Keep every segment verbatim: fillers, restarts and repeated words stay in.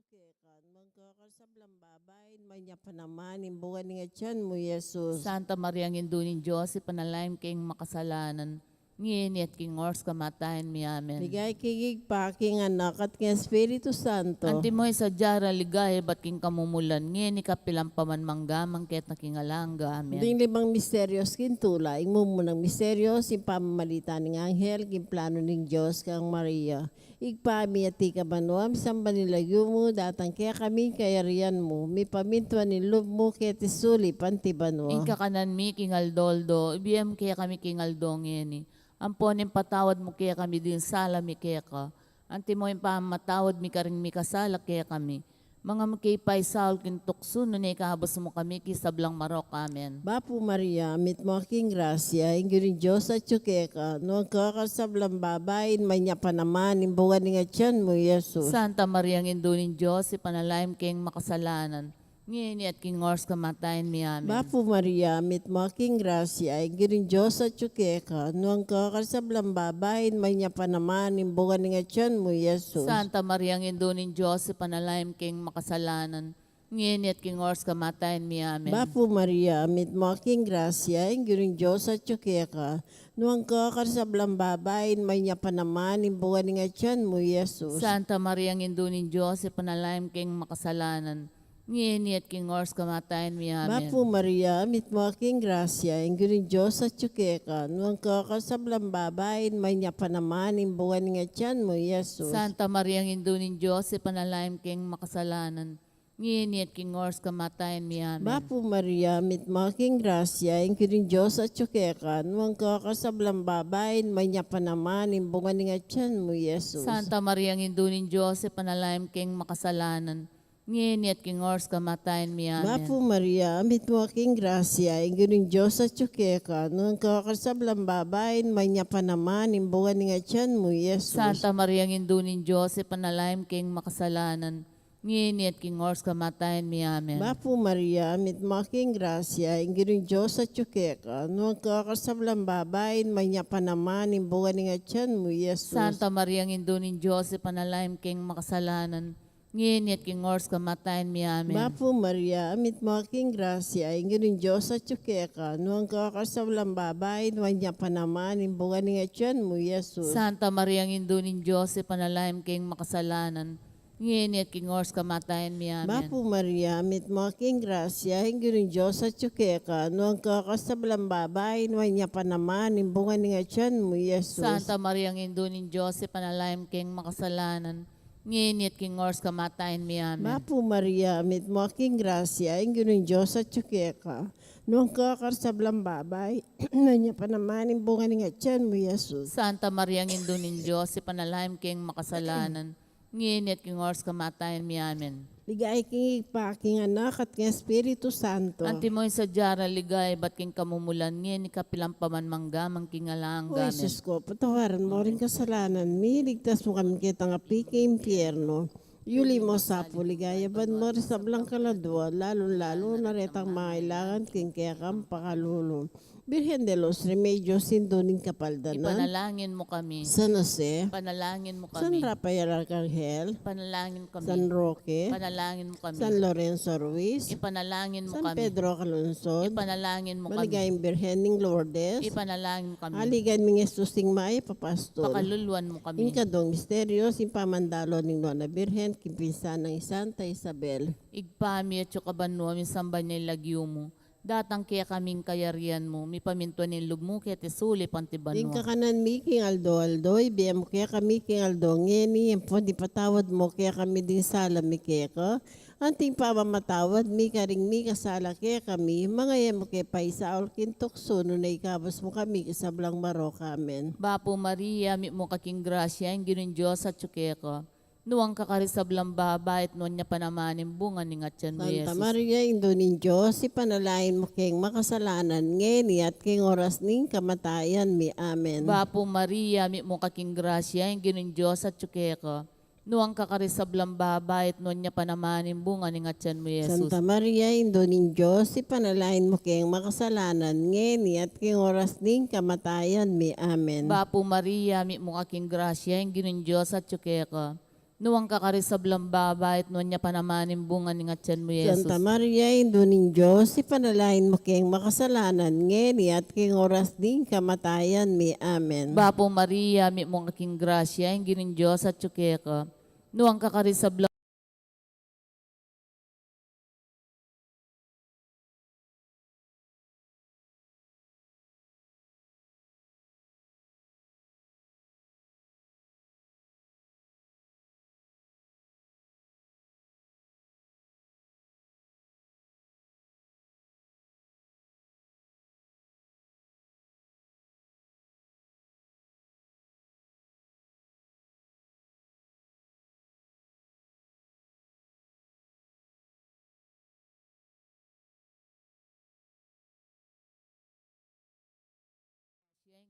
keka, nuan ka karing sablang babai, at nuan ya pa naman ing bunga ning atian mu, Jesus. Santa Maria, Indu ning Dios, ipanalangin mu keng makasalanan, ngeni at king oras kamatayan mi. Amen. Ligaya king Ibpa, king Anak, at king Espiritu Santo. Antimo ing sadya rang ligaya ibat king kamumulan, ngeni, kapilan pa man, mangga man king alang angga. Amen. Ding limang misteryos king tula. Ing mumunang misteryo, ing pamamalita ning anghel king plano ning Dios kang Maria. Ibpa mi, atiu ka banua, misamban ya ing lagyu mu, datang kekami ing kayarian mu, mipamintuan ing lub mu keti sulip anti banua. Ing kakanan mi king aldo-aldo ibie mu kekami king aldo ngeni. Ampon ipatawad mu kekami ding sala mi keka, antimo ing pamamatawad mi karing mikasala kekami. Manga e mu ke paisaul king tuksu, nune ikabus mu kami king sablang marok. Amen. Bapu Maria, mitmu ka king grasya, ing Ginung Dios atyu keka, nuan ka karing sablang babai, at nuan ya pa naman ing bunga ning atian mu, Jesus. Santa Maria, Indu ning Dios, ipanalangin mu keng makasalanan, ngeni at king oras kamatayan mi. Amen. Bapu Maria, mitmu ka king grasya, ing Ginung Dios atyu keka, nuan ka karing sablang babai, at nuan ya pa naman ing bunga ning atian mu, Jesus. Santa Maria, Indu ning Dios, ipanalangin mu keng makasalanan, ngeni at king oras kamatayan mi. Amen. Bapu Maria, mitmu ka king grasya, ing Ginung Dios atyu keka, nuan ka karing sablang babai, at nuan ya pa naman ing bunga ning atian mu, Jesus. Santa Maria, Indu ning Dios, ipanalangin mu keng makasalanan, ngeni at king oras kamatayan mi. Amen. Bapu Maria, mitmu ka king grasya, ing Ginung Dios atyu keka, nuan ka karing sablang babai, at nuan ya pa naman ing bunga ning atian mu, Jesus. Santa Maria, Indu ning Dios, ipanalangin mu keng makasalanan, ngeni at king oras kamatayan mi. Amen. Bapu Maria, mitmu ka king grasya, ing Ginung Dios atyu keka, nuan ka karing sablang babai, at nuan ya pa naman ing bunga ning atian mu, Jesus. Santa Maria, Indu ning Dios, ipanalangin mu keng makasalanan, ngeni at king oras kamatayan mi. Amen. Bapu Maria, mitmu ka king grasya, ing Ginung Dios atyu keka, nuan ka karing sablang babai, at nuan ya pa naman ing bunga ning atian mu, Jesus. Santa Maria, Indu ning Dios, ipanalangin mu keng makasalanan, ngeni at king oras kamatayan mi. Amen. Bapu Maria, mitmu ka king grasya, ing Ginung Dios atyu keka, nuan ka karing sablang babai, at nuan ya pa naman ing bunga ning atian mu, Jesus. Santa Maria, Indu ning Dios, ipanalangin mu keng makasalanan, ngeni at king oras kamatayan mi. Amen. Bapu Maria, mitmu ka king grasya, ing Ginung Dios atyu keka, nuan ka karing sablang babai, at nuan ya pa naman ing bunga ning atian mu, Jesus. Santa Maria, Indu ning Dios, ipanalangin mu keng makasalanan, ngeni at king oras kamatayan mi. Amen. Bapu Maria, mitmu ka king grasya, ing Ginung Dios atyu keka, nuan ka karing sablang babai, at nuan ya pa naman ing bunga ning atian mu, Jesus. Santa Maria, Indu ning Dios, ipanalangin mu keng makasalanan, ngeni at king oras kamatayan mi. Amen. Bapu Maria, mitmu ka king grasya, ing Ginung Dios atyu keka, nuan ka karing sablang babai, at nuan ya pa naman ing bunga ning atian mu, Jesus. Santa Maria, Indu ning Dios, ipanalangin mu keng makasalanan, ngeni at king oras kamatayan mi. Amen. Ligaya king Ibpa, king Anak, at king Espiritu Santo. Antimo ing sadya rang ligaya ibat king kamumulan, ngeni, kapilan pa man, mangga man king alang angga. Amen. O Jesus ko, patawaran mu ring kasalanan mi, iligtas mu kami keta ng api king impyerno. Yuli mu sa pu king ligaya banua ring sablang kaladua, lalung-lalu na retang mangailangan king kekang pakalulu. Birhen de los Remedios, Indu ning Kapaldanan. Ipanalangin mu kami. San Jose. Ipanalangin mu kami. San Rafael Arcangel. Ipanalangin mu kami. San Roque. Ipanalangin mu kami. San Lorenzo Ruiz. Ipanalangin mu kami. San Pedro Calungsod. Ipanalangin mu kami. Maligayang Birhen ning Lourdes. Ipanalangin mu kami. Aligan mi nang Jesus ing Mayap a Pastul. Pakaluluan mu kami. Ing kadwang misteryo, ing pamandalo ning Nuan a Birhen king pinsan nang Santa Isabel. Ibpa mi, atsu ka banua, misamban ya ing lagyu mu. Datang kekami ing kayarian mu, mipamintuan ing lub mu keti sulip anti banua. Ing kakanan mi king aldo-aldo ibie mu kekami king aldo ngeni, ampon ipatawad mu kekami ding sala mi keka, anti ing pamamatawad mi karing mikasala kekami, manga e mu ke paisaul king tuksu, nune ikabus mu kami king sablang marok. Amen. Bapu Maria, mitmu ka king grasya, ing Ginung Dios atsu keka. Nuan ka karing sablang babai, at nuan ya pa naman ing bunga ning atian mu, Jesus. Santa Maria, Indu ning Dios, ipanalangin mu keng makasalanan, ngeni at king oras ning kamatayan mi. Amen. Bapu Maria, mitmu ka king grasya, ing Ginung Dios atsu keka. Nuan ka karing sablang babai, at nuan ya pa naman ing bunga ning atian mu, Jesus. Santa Maria, Indu ning Dios, ipanalangin mu keng makasalanan, ngeni at king oras ning kamatayan mi. Amen. Bapu Maria, mitmu ka king grasya, ing Ginung Dios atsu keka. Nuan ka karing sablang babai, at nuan ya pa naman ing bunga ning atian mu, Jesus. Santa Maria, Indu ning Dios, ipanalangin mu keng makasalanan, ngeni at king oras ning kamatayan mi. Amen. Bapu Maria, mitmu ka king grasya, ing Ginung Dios atyu keka. Nuan ka karing sablang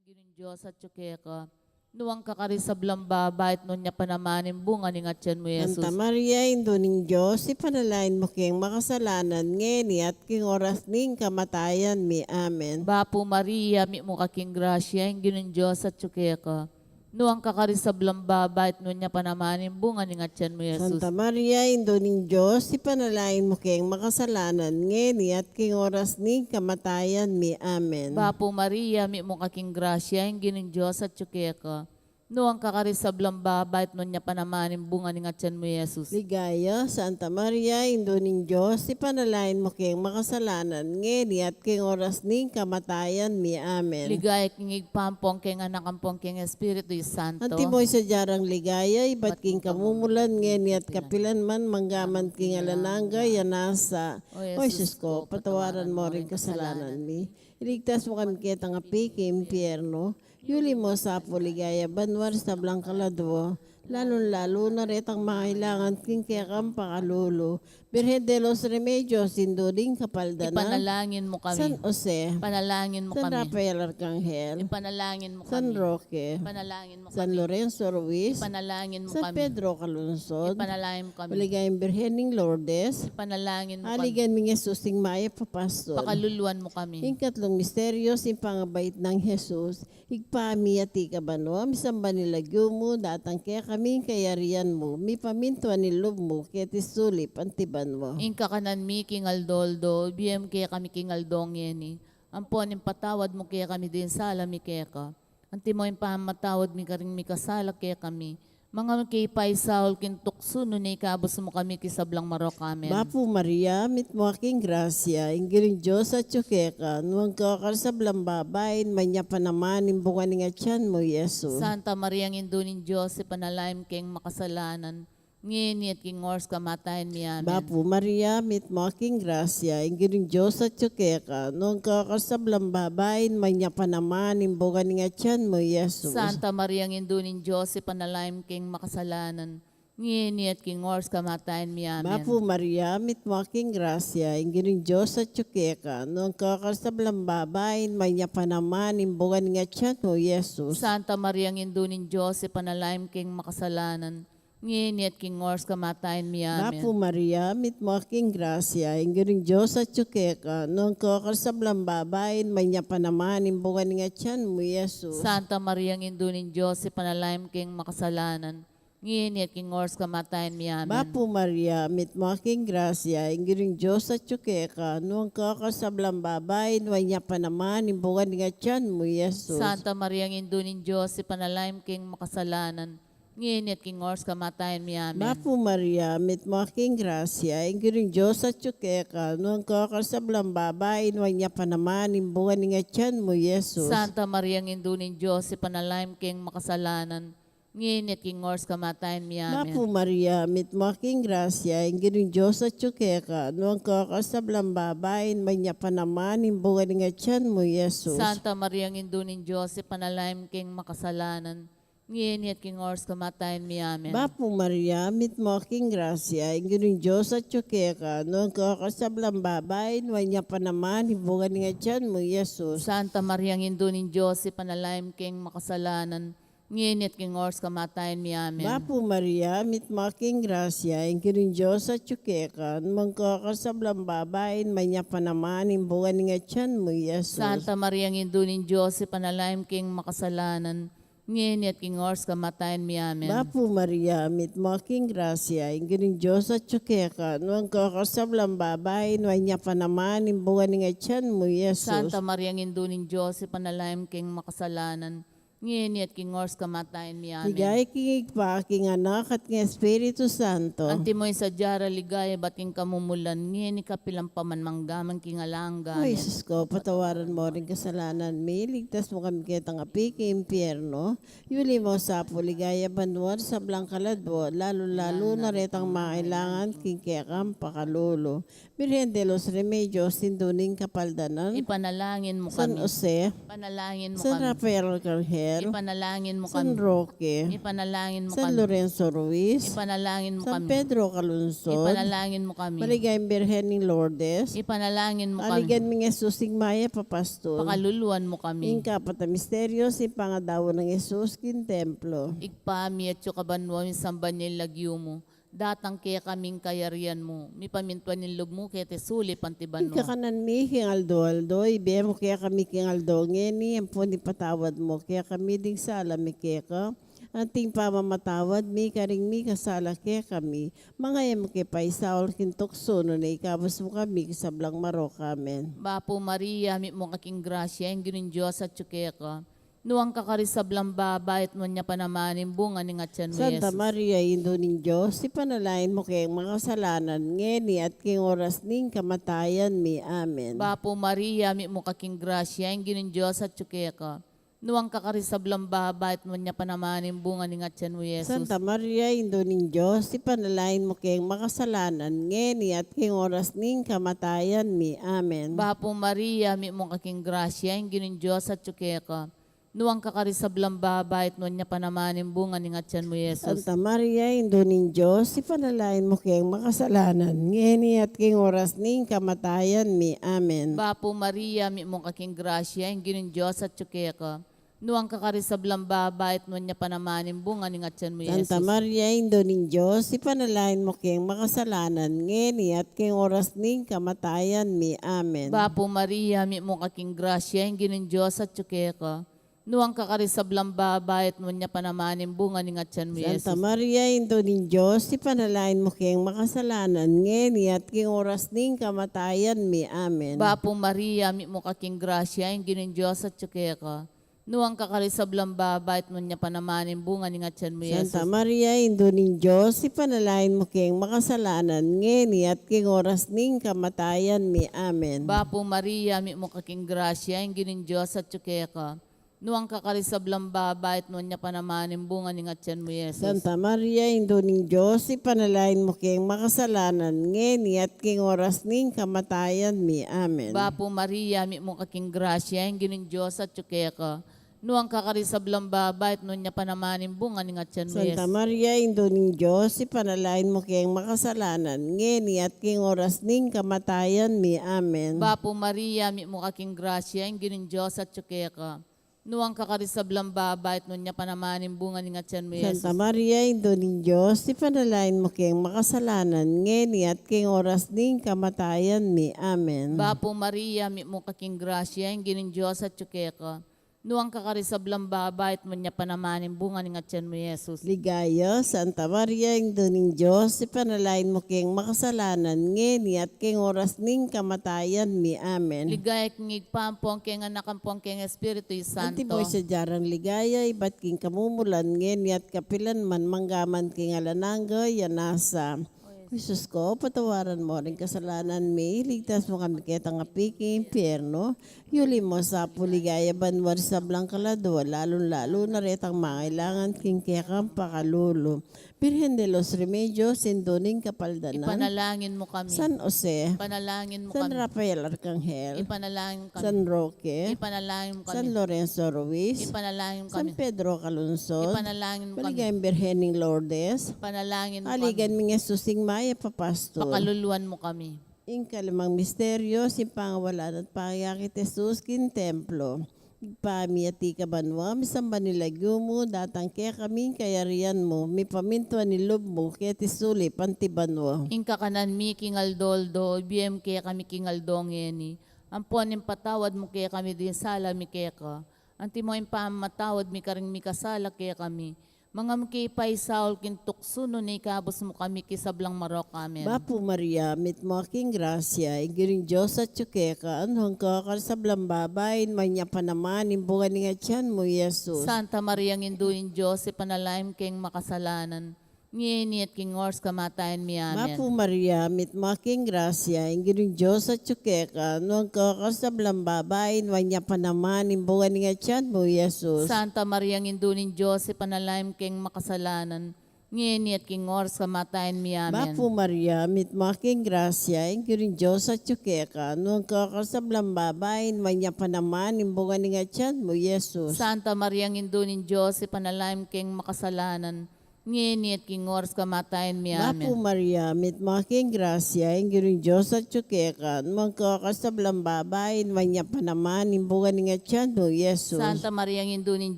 Ginung Dios atyu keka. Nuan ka karing sablang babai, at nuan ya pa naman ing bunga ning atian mu, Jesus. Santa Maria, Indu ning Dios, ipanalangin mu keng makasalanan, ngeni at king oras ning kamatayan mi. Amen. Bapu Maria, mitmu ka king grasya, ing Ginung Dios atyu keka. Nuan ka karing sablang babai, at nuan ya pa naman ing bunga ning atian mu, Jesus. Santa Maria, Indu ning Dios, ipanalangin mu keng makasalanan, ngeni at king oras ning kamatayan mi. Amen. Bapu Maria, mitmu ka king grasya, ing Ginung Dios atyu keka. Nuan ka karing sablang babai, at nuan ya pa naman ing bunga ning atian mu, Jesus. Ligaya, Santa Maria, Indu ning Dios, ipanalangin mu keng makasalanan, ngeni at king oras ning kamatayan mi. Amen. Ligaya king Ibpa ampong keng Anak ampong keng Espiritu Santo. Antimo ing sadya rang ligaya, ibat king kamumulan, ngeni at kapilan man, mangga man king alang angga. Ya nasa, O Jesus ko, patawaran mo ring kasalanan mi. Iligtas mu kami ketang api king impyernu. Yuli mu sa pu king ligaya banua ring sablang kaladua, lalung-lalu na retang mangailangan king kekang pakalulu. Birhen de los Remedios, Indu ning Kapaldanan. Ipanalangin mu kami. San Jose. Ipanalangin mu kami. San Rafael Arkanghel. Ipanalangin mu kami. San Roque. Ipanalangin mu kami. San Lorenzo Ruiz. Ipanalangin mu kami. San Pedro Calungsod. Ipanalangin mu kami. Maligayang Birhen ning Lourdes. Ipanalangin mu kami. Aligan mi nang Jesus ing mayap a pastul. Pakaluluan mu kami. Ing katlung misteryo, ing pangabait nang Jesus. Ibpa mi, atiu ka banua, misamban ya ing lagyu mu, datang kekami ing kayarian mu, mipamintuan ing lub mu keti sulip anti banua. Ing kakanan mi king aldo-aldo, ibie mu kekami king aldo ngeni. Ampon ipatawad mu kekami ding sala mi keka, antimo ing pamamatawad mi karing mikasala kekami. Manga mu ke paisaul king tuksu, nune ikabus mu kami king sablang marok. Amen. Bapu Maria, mitmu ka king grasya, ing Ginung Dios atyu keka, nuan ka karing sablang babai, at nuan ya pa naman ing bunga ning atian mu, Jesus. Santa Maria, Indu ning Dios, ipanalangin mu keng makasalanan, ngeni at king oras kamatayan mi. Amen. Bapu Maria, mitmu ka king grasya, ing Ginung Dios atyu keka, nuan ka karing sablang babai, at nuan ya pa naman ing bunga ning atian mu, Jesus. Santa Maria, Indu ning Dios, ipanalangin mu keng makasalanan, ngeni at king oras kamatayan mi. Amen. Bapu Maria, mitmu ka king grasya, ing Ginung Dios atyu keka, nuan ka karing sablang babai, at nuan ya pa naman ing bunga ning atian mu, Jesus. Santa Maria, Indu ning Dios, ipanalangin mu keng makasalanan, ngeni at king oras kamatayan mi. Amen. Bapu Maria, mitmu ka king grasya, ing Ginung Dios atyu keka, nuan ka karing sablang babai, at nuan ya pa naman ing bunga ning atian mu, Jesus. Santa Maria, Indu ning Dios, ipanalangin mu keng makasalanan, ngeni at king oras kamatayan mi. Amen. Bapu Maria, mitmu ka king grasya, ing Ginung Dios atyu keka, nuan ka karing sablang babai, at nuan ya pa naman ing bunga ning atian mu, Jesus. Santa Maria, Indu ning Dios, ipanalangin mu keng makasalanan, ngeni at king oras kamatayan mi. Amen. Bapu Maria, mitmu ka king grasya, ing Ginung Dios atyu keka, nuan ka karing sablang babai, at nuan ya pa naman ing bunga ning atian mu, Jesus. Santa Maria, Indu ning Dios, ipanalangin mu keng makasalanan, ngeni at king oras kamatayan mi. Amen. Bapu Maria, mitmu ka king grasya, ing Ginung Dios atyu keka, nuan ka karing sablang babai, at nuan ya pa naman ing bunga ning atian mu, Jesus. Santa Maria, Indu ning Dios, ipanalangin mu keng makasalanan, ngeni at king oras kamatayan mi. Amen. Bapu Maria, mitmu ka king grasya, ing Ginung Dios atyu keka, nuan ka karing sablang babai, at nuan ya pa naman ing bunga ning atian mu, Jesus. Santa Maria, Indu ning Dios, ipanalangin mu keng makasalanan, ngeni at king oras kamatayan mi. Amen. Bapu Maria, mitmu ka king grasya, ing Ginung Dios atyu keka, nuan ka karing sablang babai, at nuan ya pa naman ing bunga ning atian mu, Jesus. Santa Maria, Indu ning Dios, ipanalangin mu keng makasalanan, ngeni at king oras kamatayan mi. Amen. Bapu Maria, mitmu ka king grasya, ing Ginung Dios atyu keka, nuan ka karing sablang babai, nuan ya pa naman ing bunga ning atyan mu, Jesus. Santa Maria, Indu ning Dios, ipanalangin mu keng makasalanan, ngeni at king oras kamatayan mi. Amen. Ligaya king Ibpa, king Anak, at king Espiritu Santo. Antimo ing sadya rang ligaya ibat king kamumulan, ngeni kapilan pa man manggaman king alang angga. Amen. O Jesus ko, patawaran mu ring kasalanan mi, iligtas mu kami ketang api king impyerno, yuli mu sa pu king ligaya banua ring sablang kaladua, lalu-lalu na retang mangailangan king kekang pakalulu. Birhen de los Remedios, Indu ning Kapaldanan. Ipanalangin mu kami. San Jose. Ipanalangin mu kami. San Rafael Arcangel. Ipanalangin mu kami. San Roque. Ipanalangin mu kami. San Lorenzo Ruiz. Ipanalangin mu kami. San Pedro Calungsod. Ipanalangin mu kami. Maligayang Birhen ning Lourdes. Ipanalangin mu kami. Aligan mi ning Jesus ing mayap a pastul. Pakaluluan mu kami. Ing kapat a misteryo, ing pangadaun nang Jesus king templo. Ibpa mi, atyu ka banua, misamban ya ing lagyu mu. Datang kekami ing kayarian mu, mipamintuan ing lub mu keti sulip anti banua. Ing kakanan mi king aldo-aldo, ibie mu kekami king aldo ngeni, ampon ipatawad mu kekami ding sala mi keka, anti ing pamamatawad mi karing mikasala kekami, manga e mu ke paisaul king tuksu, nune ikabus mu kami king sablang marok. Amen. Bapu Maria, mitmu ka king grasya, ing Ginung Dios atyu keka. Nuan ka karing sablang babai, at nuan ya pa naman ing bunga ning atyan mu, Santa Jesus. Maria, Indu ning Dios, ipanalangin mu keng makasalanan, ngeni at king oras ning kamatayan mi. Amen. Bapu Maria, mitmu ka king grasya, ing Ginung Dios atyu keka. Nuan ka karing sablang babai, at nuan ya pa naman ing bunga ning atyan mu, Jesus. Santa Maria, Indu ning Dios, ipanalangin mu keng makasalanan, ngeni at king oras ning kamatayan mi. Amen. Bapu Maria, mitmu ka king grasya, ing Ginung Dios atyu keka. Nuan ka karing sablang babai, at nuan ya pa naman ing bunga ning atyan mu, Jesus. Santa Maria, Indu ning Dios, ipanalangin mu keng makasalanan, ngeni at king oras ning kamatayan mi. Amen. Bapu Maria, mitmu ka king grasya, ing Ginung Dios atyu keka. Nuan ka karing sablang babai, at nuan ya pa naman ing bunga ning atyan mu, Santa Jesus. Maria, Indu ning Dios, ipanalangin mu keng makasalanan, ngeni at king oras ning kamatayan mi. Amen. Bapu Maria, mitmu ka king grasya, ing Ginung Dios atyu keka. Nuan ka karing sablang babai, at nuan ya pa naman ing bunga ning atyan mu, Santa Jesus. Maria, Indu ning Dios, ipanalangin mu keng makasalanan, ngeni at king oras ning kamatayan mi. Amen. Bapu Maria, mitmu ka king grasya, ing Ginung Dios atyu keka. Nuan ka karing sablang babai, at nuan ya pa naman ing bunga ning atyan mu, Santa Jesus. Maria, Indu ning Dios, ipanalangin mu keng makasalanan, ngeni at king oras ning kamatayan mi. Amen. Bapu Maria, mitmu ka king grasya, ing Ginung Dios atyu keka. Nuan ka karing sablang babai, at nuan ya pa naman ing bunga ning atyan mu, Jesus. Santa Maria, Indu ning Dios, ipanalangin mu keng makasalanan, ngeni at king oras ning kamatayan mi. Amen. Bapu Maria, mitmu ka king grasya, ing Ginung Dios atyu keka. Nuan ka karing sablang babai, at nuan ya pa naman ing bunga ning atyan mu, Santa Jesus. Maria, Indu ning Dios, ipanalangin mu keng makasalanan, ngeni at king oras ning kamatayan mi. Amen. Bapu Maria, mitmu ka king grasya, ing Ginung Dios atyu keka. Nuan ka karing sablang babai, at nuan ya pa naman ing bunga ning atyan mu, Santa Jesus. Maria, Indu ning Dios, ipanalangin mu keng makasalanan, ngeni at king oras ning kamatayan mi. Amen. Bapu Maria, mitmu ka king grasya, ing Ginung Dios atyu keka. Nuan ka karing sablang babai, at nuan ya pa naman ing bunga ning atyan mu, Jesus. Ligaya, Santa Maria, Indu ning Dios, ipanalangin mu keng makasalanan, ngeni at king oras ning kamatayan mi. Amen. Ligaya king Ibpa, ampon keng Anak, ampon keng Espiritu Santo. Antimo ing sadya rang ligaya, ibat king kamumulan, ngeni at kapilan man, manggaman king alang angga. Amen. Jesus ko, patawaran mu ring kasalanan mi, iligtas mu kami ketang api king impyerno, yuli mu sa pu king ligaya banua ring sablang kaladua, lalung-lalu na retang mangailangan king kekang pakalulu. Birhen de los Remedios, Indu ning Kapaldanan. Ipanalangin mu kami. San Jose. Ipanalangin mu kami. San Rafael Arcangel. Ipanalangin mu kami. San Roque. Ipanalangin mu kami. San Lorenzo Ruiz. Ipanalangin mu kami. San Pedro Calungsod. Ipanalangin mu kami. Maligayang Birhen ning Lourdes. Ipanalangin mu kami. Aligan mi ning Jesus ing mayap a pastul. Pakaluluan mu kami. Ing kalimang misteryo, ing pangawalan at pangayakit Jesus king templo. Ibpa mi, atiu ka banua, misamban ya ing lagyu mu, datang kekami ing kayarian mu, mipamintuan ing lub mu keti sulip anti banua. Ing kakanan mi king aldo-aldo, ibie mu kekami king aldo ngeni, ampon ipatawad mu kekami ding sala mi keka, Antimo ing pamamatawad mi karing mikasala kekami. Manga mu ke paisaul king tuksu, nune ikabus mu kami king sablang marok. Amen. Bapu Maria, mitmu ka king grasya, ing Ginung Dios atyu keka, nuan ka karing sablang babai, nuan ya pa naman ing bunga ning atian mu, Jesus. Santa Maria, Indu ning Dios, ipanalangin mu keng makasalanan, ngeni at king oras kamatayan mi. Amen. Bapu Maria, mitmu ka king grasya, ing Ginung Dios atyu keka, nuan ka karing sablang babai, nuan ya pa naman ing bunga ning atian mu, Jesus. Santa Maria, Indu ning Dios, ipanalangin mu keng makasalanan, ngeni at king oras kamatayan mi. Amen. Bapu Maria, mitmu ka king grasya, ing Ginung Dios atyu keka, nuan ka karing sablang babai, nuan ya pa naman ing bunga ning atian mu, Jesus. Santa Maria, Indu ning Dios, ipanalangin mu keng makasalanan, ngeni at king oras kamatayan mi. Amen. Bapu Maria, mitmu ka king grasya, ing Ginung Dios atyu keka, nuan ka karing sablang babai, nuan ya pa naman ing bunga ning atian mu, Jesus. Santa Maria, Indu ning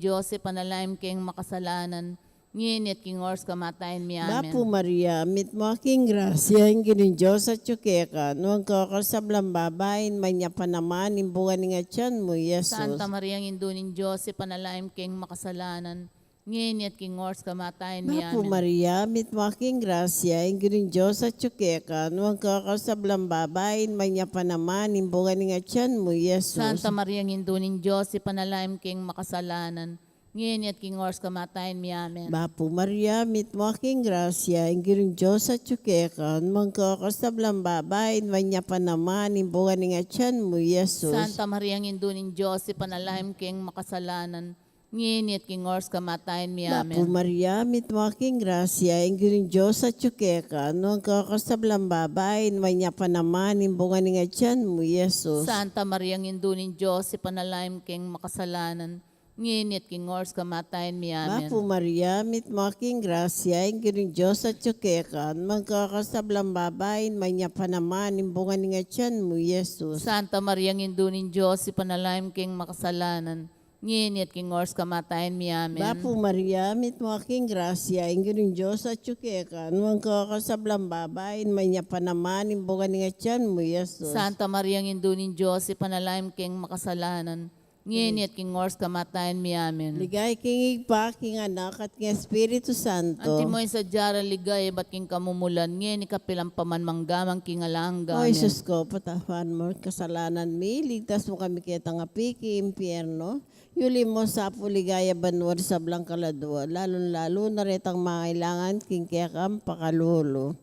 Dios, ipanalangin mu keng makasalanan, ngeni at king oras kamatayan mi. Amen. Bapu Maria, mitmu ka king grasya, ing Ginung Dios atyu keka, nuan ka karing sablang babai, nuan ya pa naman ing bunga ning atian mu, Jesus. Santa Maria, Indu ning Dios, ipanalangin mu keng makasalanan, ngeni at king oras kamatayan mi. Bapu Maria, mitmu ka king grasya, ing Ginung Dios atyu keka, nuan ka karing sablang babai, nuan ya pa naman ing bunga ning atian mu, Jesus. Santa Maria, Indu ning Dios, ipanalangin mu keng makasalanan, ngeni at king oras kamatayan mi. Amen. Bapu Maria, mitmu ka king grasya, ing Ginung Dios atyu keka, nuan ka karing sablang babai, nuan ya pa naman ing bunga ning atian mu, Jesus. Santa Maria, Indu ning Dios, ipanalangin mu keng makasalanan, ngeni at king oras kamatayan mi. Amen. Bapu Maria, mitmu ka king grasya, ing Ginung Dios atyu keka, nuan ka karing sablang babai, nuan ya pa naman ing bunga ning atian mu, Jesus. Santa Maria, Indu ning Dios, ipanalangin mu keng makasalanan, ngeni at king oras kamatayan mi. Amen. Bapu Maria, mitmu ka king grasya, ing Ginung Dios atyu keka, nuan ka karing sablang babai, nuan ya pa naman ing bunga ning atian mu, Jesus. Santa Maria, Indu ning Dios, ipanalangin mu keng makasalanan, ngeni at king oras kamatayan mi. Amen. Bapu Maria, mitmu ka king grasya, ing Ginung Dios atyu keka, nuan ka karing sablang babai, nuan ya pa naman ing bunga ning atian mu, Jesus. Santa Maria, Indu ning Dios, ipanalangin mu keng makasalanan, ngeni at king oras kamatayan mi. Amen. Ligaya king Ibpa, king Anak, at king Espiritu Santo. Antimo ing sadya rang ligaya ibat king kamumulan, ngeni kapilan pa man, mangga man king alang angga. Amen. O Jesus ko, patawaran mu ring kasalanan mi, iligtas mu kami ketang api king impyerno, yuli mu sa pu king ligaya banua ring sablang kaladua, lalung-lalu na retang mangailangan king kekang pakalulu.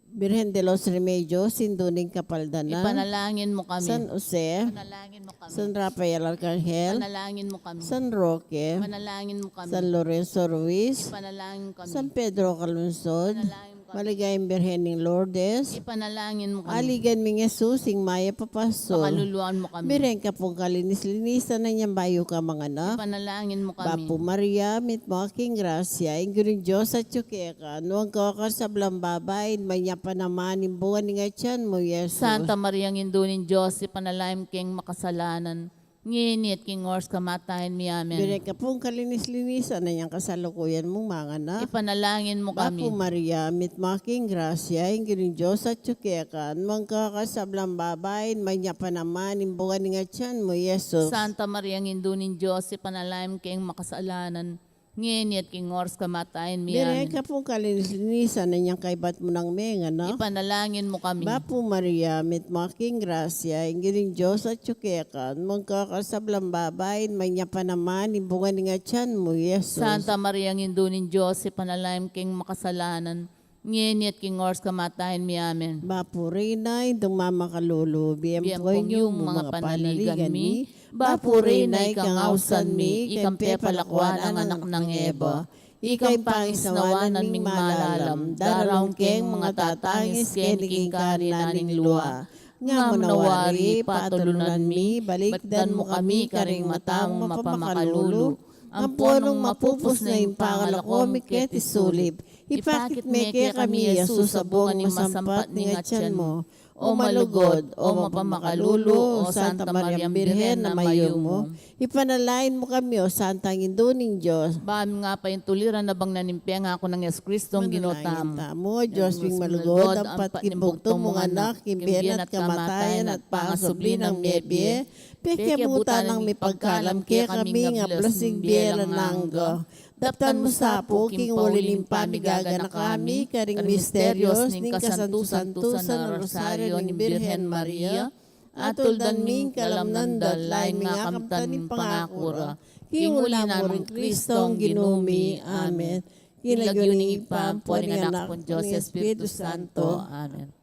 Birhen de los Remedios, Indu ning Kapaldanan. Ipanalangin mu kami. San Jose. Ipanalangin mu kami. San Rafael Arcangel. Ipanalangin mu kami. San Roque. Ipanalangin mu kami. San Lorenzo Ruiz. Ipanalangin mu kami. San Pedro Calungsod. Ipanalangin mu kami. Maligayang Birhen ning Lourdes. Ipanalangin mu kami. Aligan ming Jesus, ing mayap a pasyul. Pakaluluan mu kami. Birhen ka pung kalinis-linisan, inyang bayu ka manganak. Ipanalangin mu kami. Bapu Maria, mitmu ka king grasya, ing Ginung Dios atyu keka, nuan ka karing sablang babai, nuan ya pa naman ing bunga ning atian mu, Jesus. Santa Maria, Indu ning Dios, ipanalangin mu keng makasalanan, ngeni at king oras kamatayan mi. Amen. Birhen ka pung kalinis-linisan, inyang kasalukuyan mung manganak. Ipanalangin mu kami. Bapu Maria, mitmu ka king grasya, ing Ginung Dios atyu keka, nuan ka karing sablang babai, nuan ya pa naman ing bunga ning atian mu, Jesus. Santa Maria, Indu ning Dios, ipanalangin mu keng makasalanan, ngeni at king oras kamatayan mi. Amen. Birhen ka pung kalinis-linisan, inyang kaybat mu nang menganak. Ipanalangin mu kami. Bapu Maria, mitmu ka king grasya, ing Ginung Dios atyu keka, nuan ka karing sablang babai, nuan ya pa naman ing bunga ning atian mu, Jesus. Santa Maria, Indu ning Dios, ipanalangin mu keng makasalanan, ngeni at king oras kamatayan mi. Amen. Bapu Reyna, Indung mamakalulu, bie mu pu king yumu ing panaligan mi. Bapu Reyna, ikang ausan mi, ikang pepalakuan ing anak nang Eva. Ikang pangisnawan ning malalam, daraun keng mangatatangis keni king karinan ning lua. Nga mu na wari, patulunan mi, balikdan mu kami karing mata mung mapamakalulu, ampon nung mapupus na ing pangalako mi keti sulip, ipakit me kekami i Jesus a bunga ning masampat ning atian mu. O malugud, o mapamakalulu, o Santa Mariang Birhen a mayumu, ipanalangin mu kami, O Santang Indu ning Dios. Ba mi nga paintuliran na bang nanimpenga ku nang Yesu Kristo, Ginu tamu. Manalangin tamu. O Dios ming malugud, ampat king bugtung mung Anak, king bie na at kamatayan at pangasubli nang mie bie, pekiabutan nang mipagkalam kekami ing ablas ning bie alang angga. Daptan mu sa pu king uli ning pamigaganaka mi karing misterios ning kasantu-santusan a Rosario ning Birhen Maria, at tuldan mi ing kalamnan da at laing mingakam tang pangaku ra, king uli nang Kristong Ginu mi. Amen. King lagyu ning Ibpa, ampo ning Anak, ampo ning Espiritu Santo. Amen.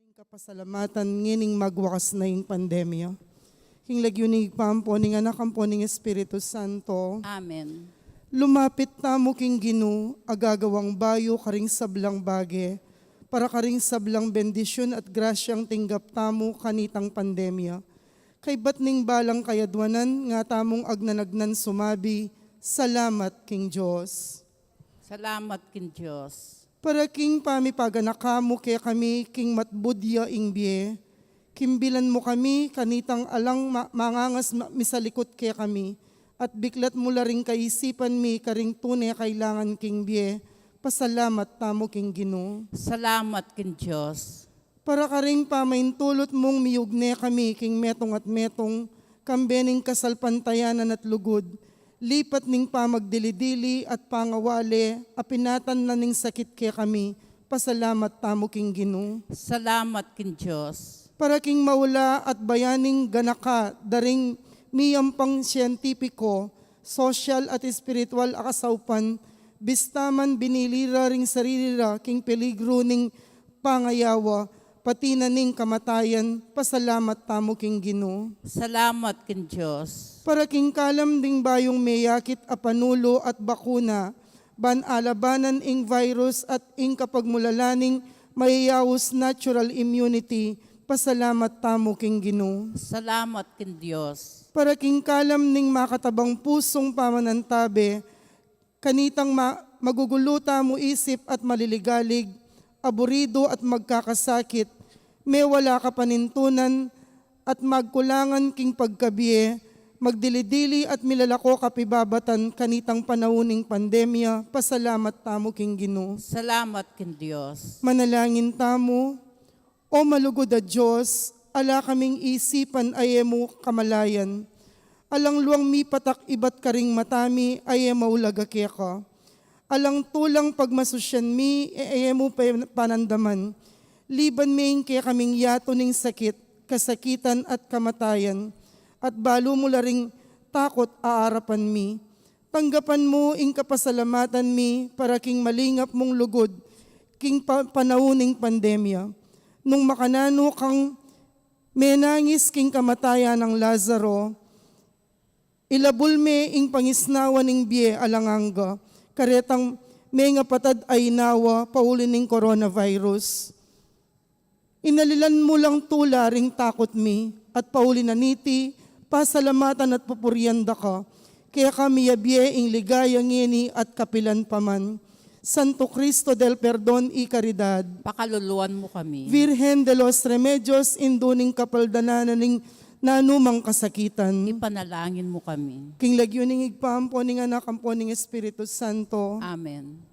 Ing kapasalamatan ngening magwakas na ing pandemya. King lagyu ning Ibpa, ampo ning Anak, ampo ning Espiritu Santo. Amen. Lumapit tamu king Ginu, a gagawang bayu karing sablang bage, para karing sablang bendisyun at grasyang tinggap tamu kanitang pandemya. Kaybat ning balang kayadwanan, nga tamung agnanagnan sumabi, salamat king Dios. Salamat king Dios. Para king pamipaganaka mu kekami king matbud ya ing bie, kimbilan mu kami kanitang alang ma-, mangangas ma-, misalikut kekami, at biklat mu la ring kaisipan mi karing tune kailangan king bie, pasalamat tamu king Ginu. Salamat king Dios. Para karing pamaintulut mung miyugne kami king metung at metung, kambe ning kasalpantayanan at lugud, lipat ning pamagdili-dili at pangawale, a pinatan na ning sakit kekami, pasalamat tamu king Ginu. Salamat king Dios. Para king maula at bayaning ganaka, da ring miyampang siyentipiko, sosyal at espiritual a kasaupan, bista man binili ra ring sarili ra king peligru ning pangayawa, pati na ning kamatayan, pasalamat tamu king Ginu. Salamat king Dios. Para king kalam ding bayung meyakit a panulu at bakuna, ban alabanan ing virus at ing kapagmulalan ning mayayaus natural immunity, pasalamat tamu king Ginu. Salamat king Dios. Para king kalam ning makatabang pusung pamanantabe, kanitang ma-, magugulu tamu isip at maliligalig, aburidu at magkakasakit, mewala kapanintunan at magkulangan king pagkabie, magdili-dili at milalako kapibabatan kanitang panaun ning pandemya, pasalamat tamu king Ginu. Salamat king Dios. Manalangin tamu. O malugud a Dios, ala kaming isipan a e mu kamalayan. Alang luang mipatak ibat karing mata mi a e maulaga keka. Alang tulang pagmasusyan mi a e mu pa-, panandaman. Liban me ing kekaming yatu ning sakit, kasakitan at kamatayan, at balu mu la ring takut a arapan mi. Tanggapan mu ing kapasalamatan mi para king malingap mung lugud king pa-, panaun ning pandemya. Nung makananu kang menangis king kamatayan nang Lazaro, ilabul me ing pangisnawa ning bie alang angga, karetang mengapatad a inawa pauli ning coronavirus. Inalilan mu lang tula ring takut mi, at pauli na niti, pasalamatan at pupurian da ka. Keka miyabie ing ligaya ngeni at kapilan pa man. Santo Cristo del Perdon y Caridad. Pakaluluan mu kami. Virgen de los Remedios, indu ning kapaldanan ning nanumang kasakitan. Ipanalangin mu kami. King lagyu ning Ibpa, ampo ning Anak, ampo ning Espiritu Santo. Amen.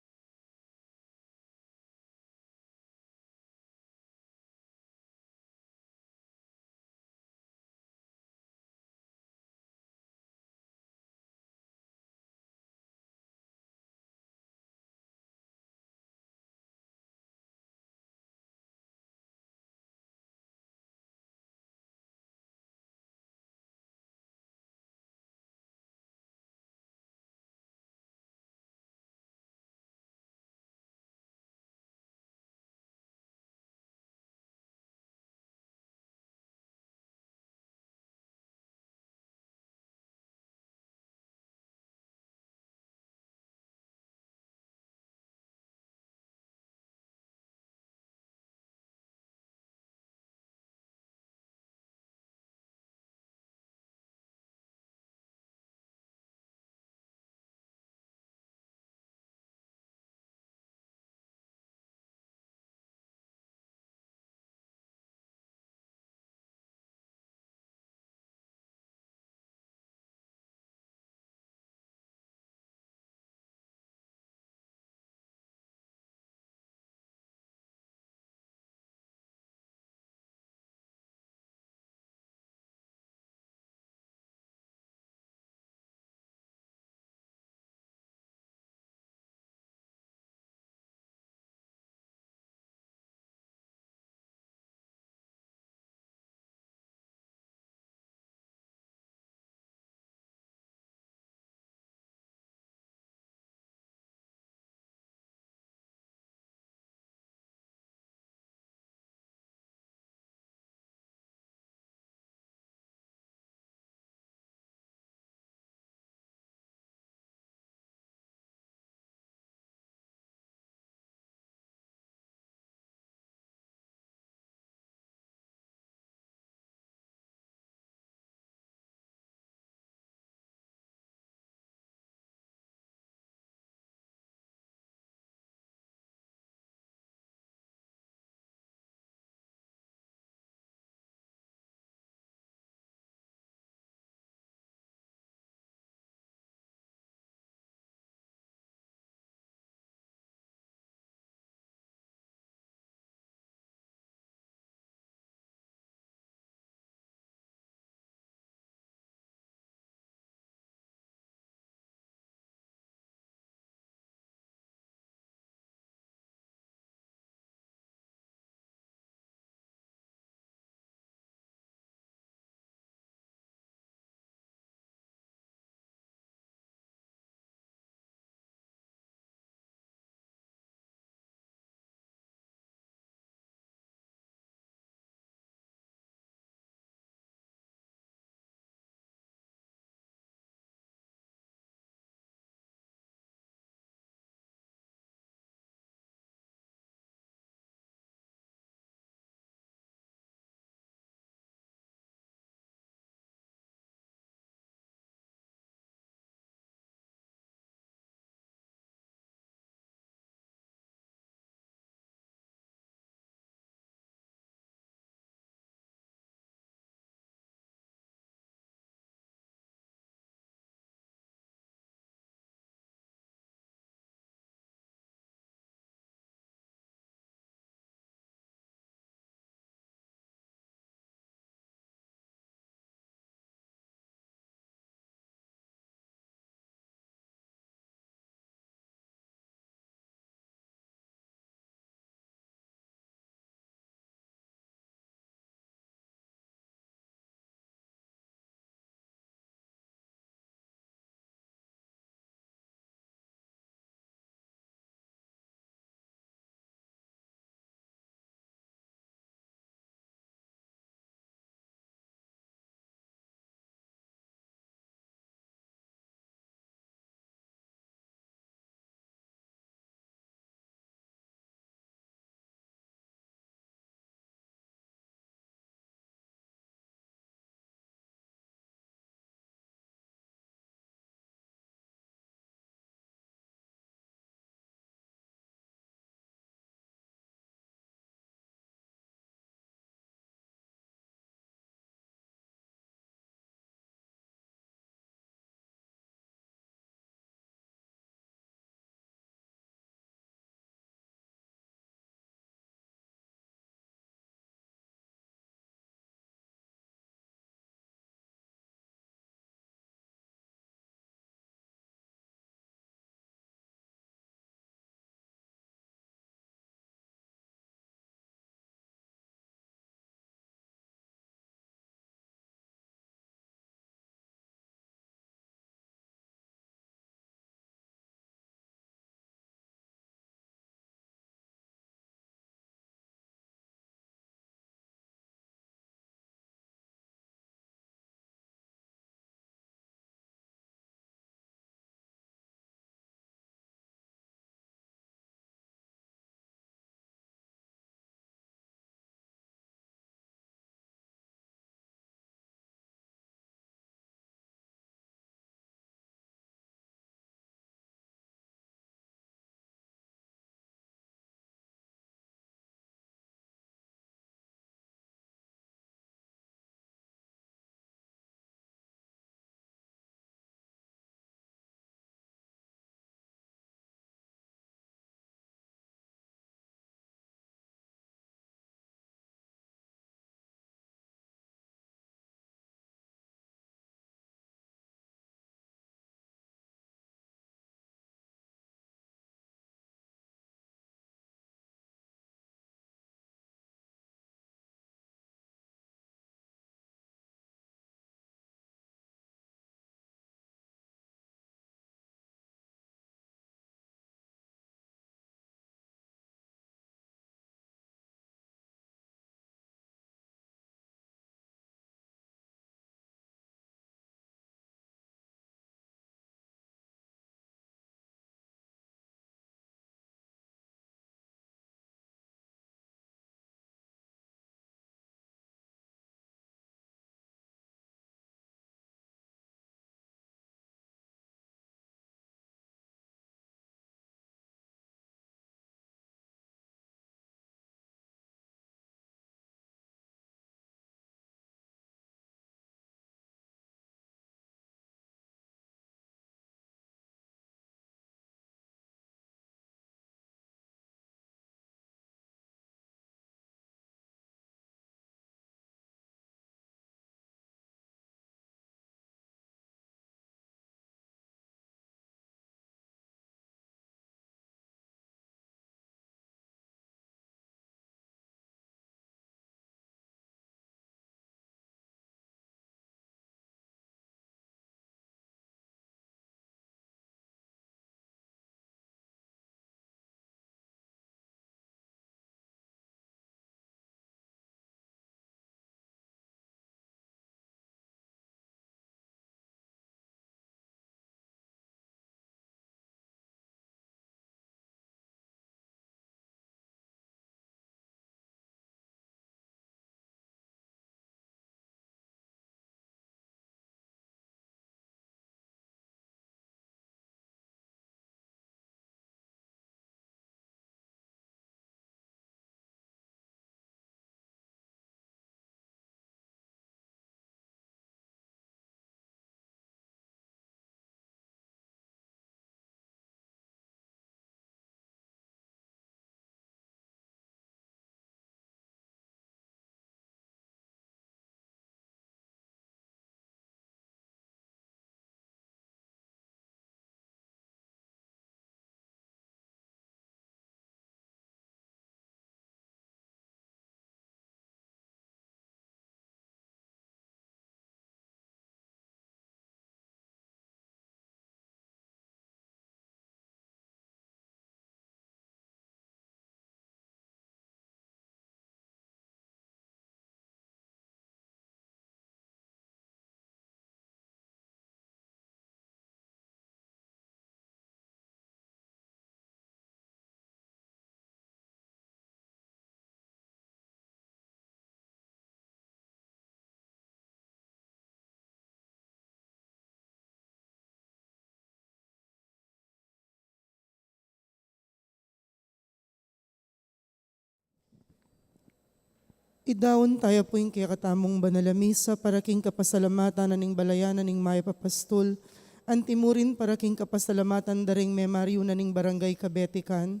Idaun taya pu ing kekatamung banal a misa para king kapasalamatan na ning balayan na ning mayap a pastul, anti mu rin para king kapasalamatan da ring memaryu na ning Barangay Kabetican,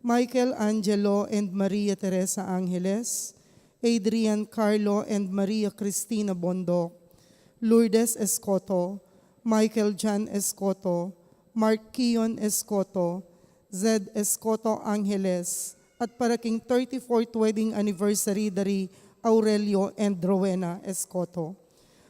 Michael Angelo and Maria Teresa Angeles, Adrian Carlo and Maria Cristina Bondoc, Lourdes Escoto, Michael John Escoto, Mark Kion Escoto, Zed Escoto Angeles, at para king thirty-fourth wedding anniversary da ri Aurelio and Rowena Escoto.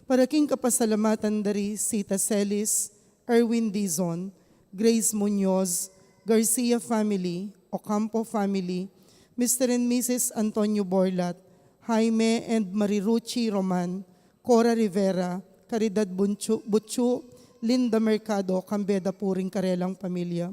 Para king kapasalamatan da ri Sita Celis, Erwin Dizon, Grace Muñoz, Garcia family, Ocampo family, Mister and Missus Antonio Borlat, Jaime and Mariruchi Roman, Cora Rivera, Caridad Bunchu, Butchu, Linda Mercado, kambe da pu ring karelang pamilya.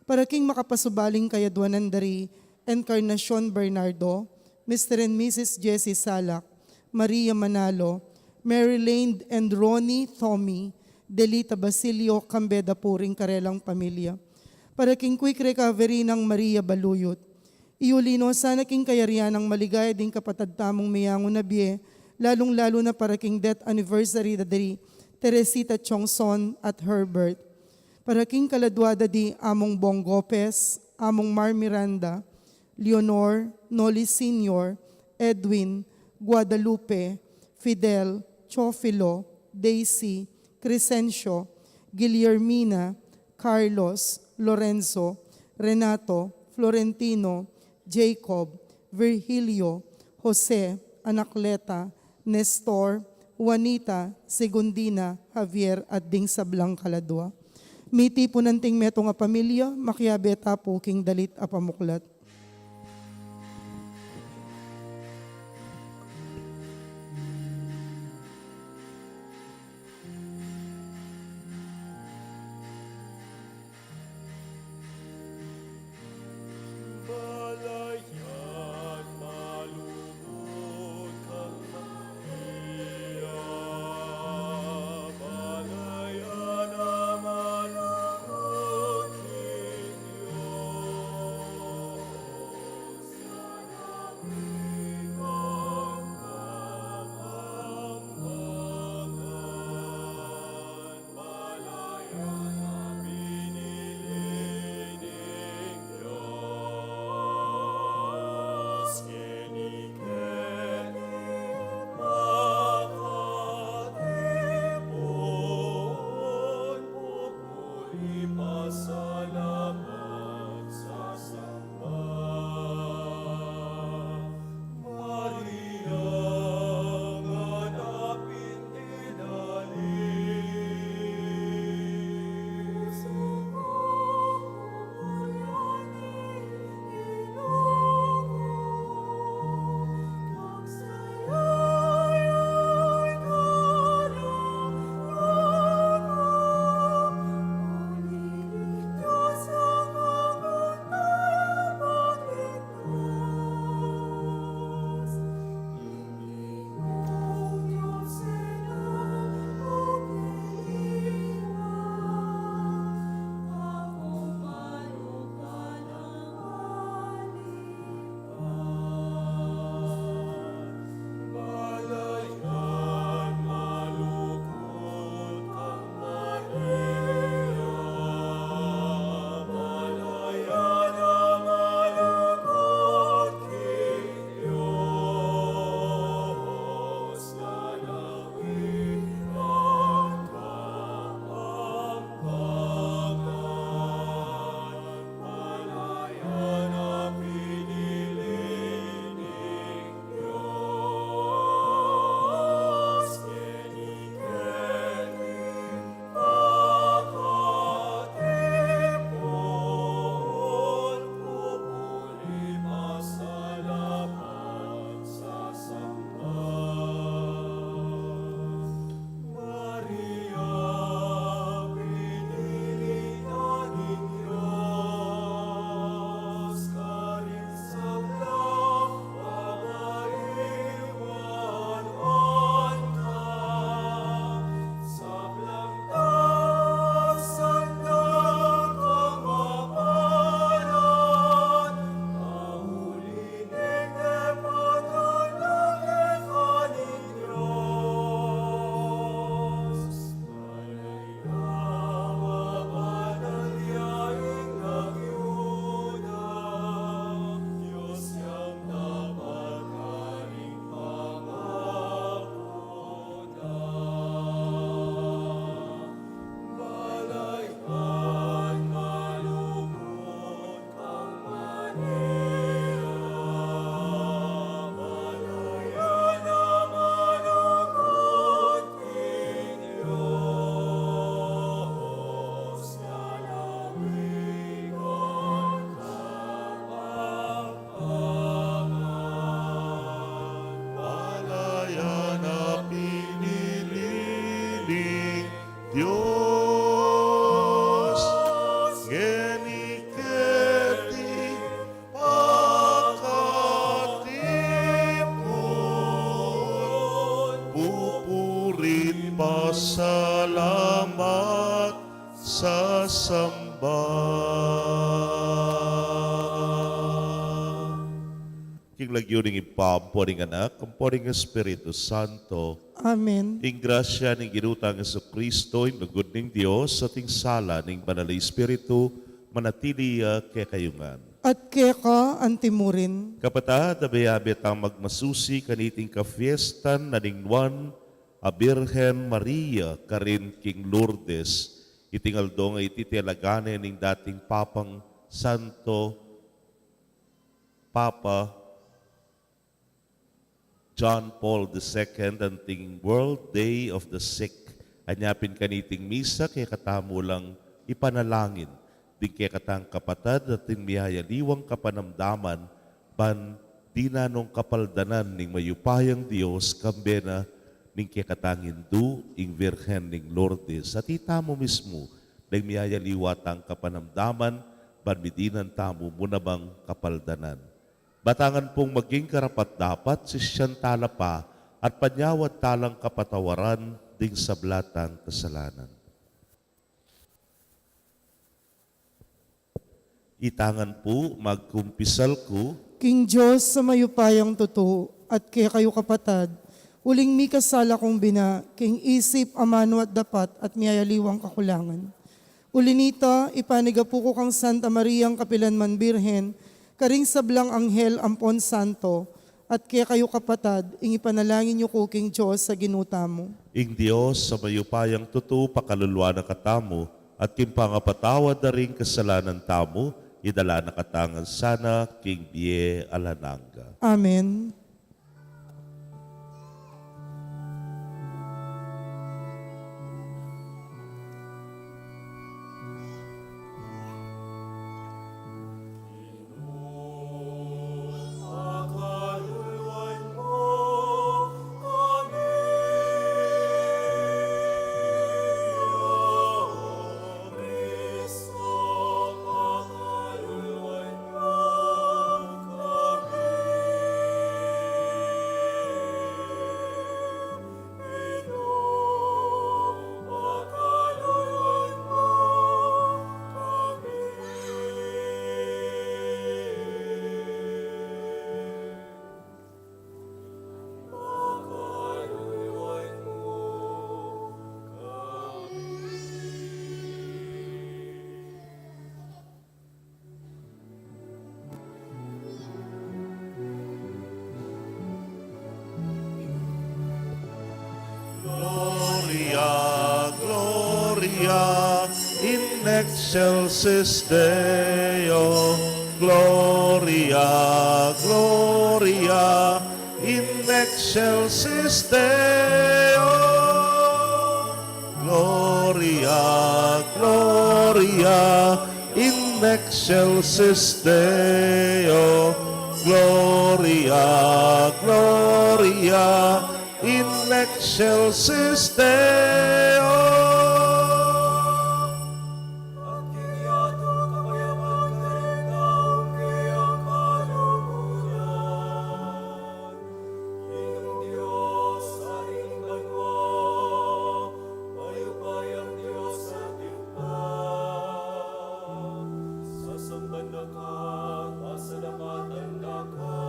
Para king makapasubaling kayadwanan da ri Encarnacion Bernardo, Mister and Missus Jessie Salak, Maria Manalo, Mary Lane and Ronnie Tommy, Delita Basilio, kambe da pu ring karelang pamilya. Para king quick recovery nang Maria Baluyut. Iuli no sana king kayarian nang maligaya ding kapatad tamung meyangu na bie, lalung-lalu na para king death anniversary da ri Teresita Chongson at Herbert. Para king kaladwa da di Among Bong Gopez, Among Mar Miranda, Leonor, Noli Senior, Edwin, Guadalupe, Fidel, Chofilo, Daisy, Crescencio, Guillermina, Carlos, Lorenzo, Renato, Florentino, Jacob, Virgilio, Jose, Anacleta, Nestor, Juanita, Segundina, Javier, at ding sablang kaladwa. Mitipu na anting metung a pamilya, makiabe ta pu king dalit a pamuklat. Dios, ngeni keti pakatipun, pupuri't pasalamat, sasamba. King lagyu ning Ibpa, ampo ning Anak, ampo ning Espiritu Santo. Amen. Ing grasya ning Ginu tang Jesucristo, ing lugud ning Dios, at ing sala ning Banal a Espiritu, manatili ya kekayu ngan. At keka antimurin. Kapatad, abe-abe tang magmasusi kaniting kafiestan na ning nuan a Birhen Maria karin king Lourdes. Iting aldo nga iti talaga ne ning dating Papang Santo Papa John Paul the Second, anting World Day of the Sick. Anya pin kaniting misa, kekatamu lang ipanalangin ding kekatang kapatad at ding miyayaliwang kapanamdaman, ban dinan nong kapaldanan ning mayupayang Dios, kambe na ning kekatang Indu, ing Virgen ning Lourdes. At itamu mismu, ding miyayaliwa tang kapanamdaman, ban midinan tamu mu namang kapaldanan. Batangan pung maging karapat-dapat, sisian tala pa, at panyawad talang kapatawaran ding sabla tang kasalanan. Itangan pu, magkumpisal ku. King Dios a mayupayang tutu, at kekayu kapatad, uling mikasala kung bina, king isip, amanu at dapat, at miyayaliwang kakulangan. Uli nita, ipanigapu ku kang Santa Mariang kapilan man Birhen, karing sablang anghel ampon santo, at kekayu kapatad, ing ipanalangin yu ku king Dios a Ginu tamu. Ing Dios a mayupayang tutu pakaluluan na katamu, at king pangapatawad da ring kasalanan tamu, idala na katamu ngan sana king bie alang angga. Amen. Gloria, Gloria in excelsis Deo. Gloria, Gloria in excelsis Deo. Gloria, Gloria in excelsis Deo. Gloria, Gloria in excelsis Deo. Ing Dios, Haring banua, mayupayang Dios atin pa. Sasamban da ka, pasalamatan da ka.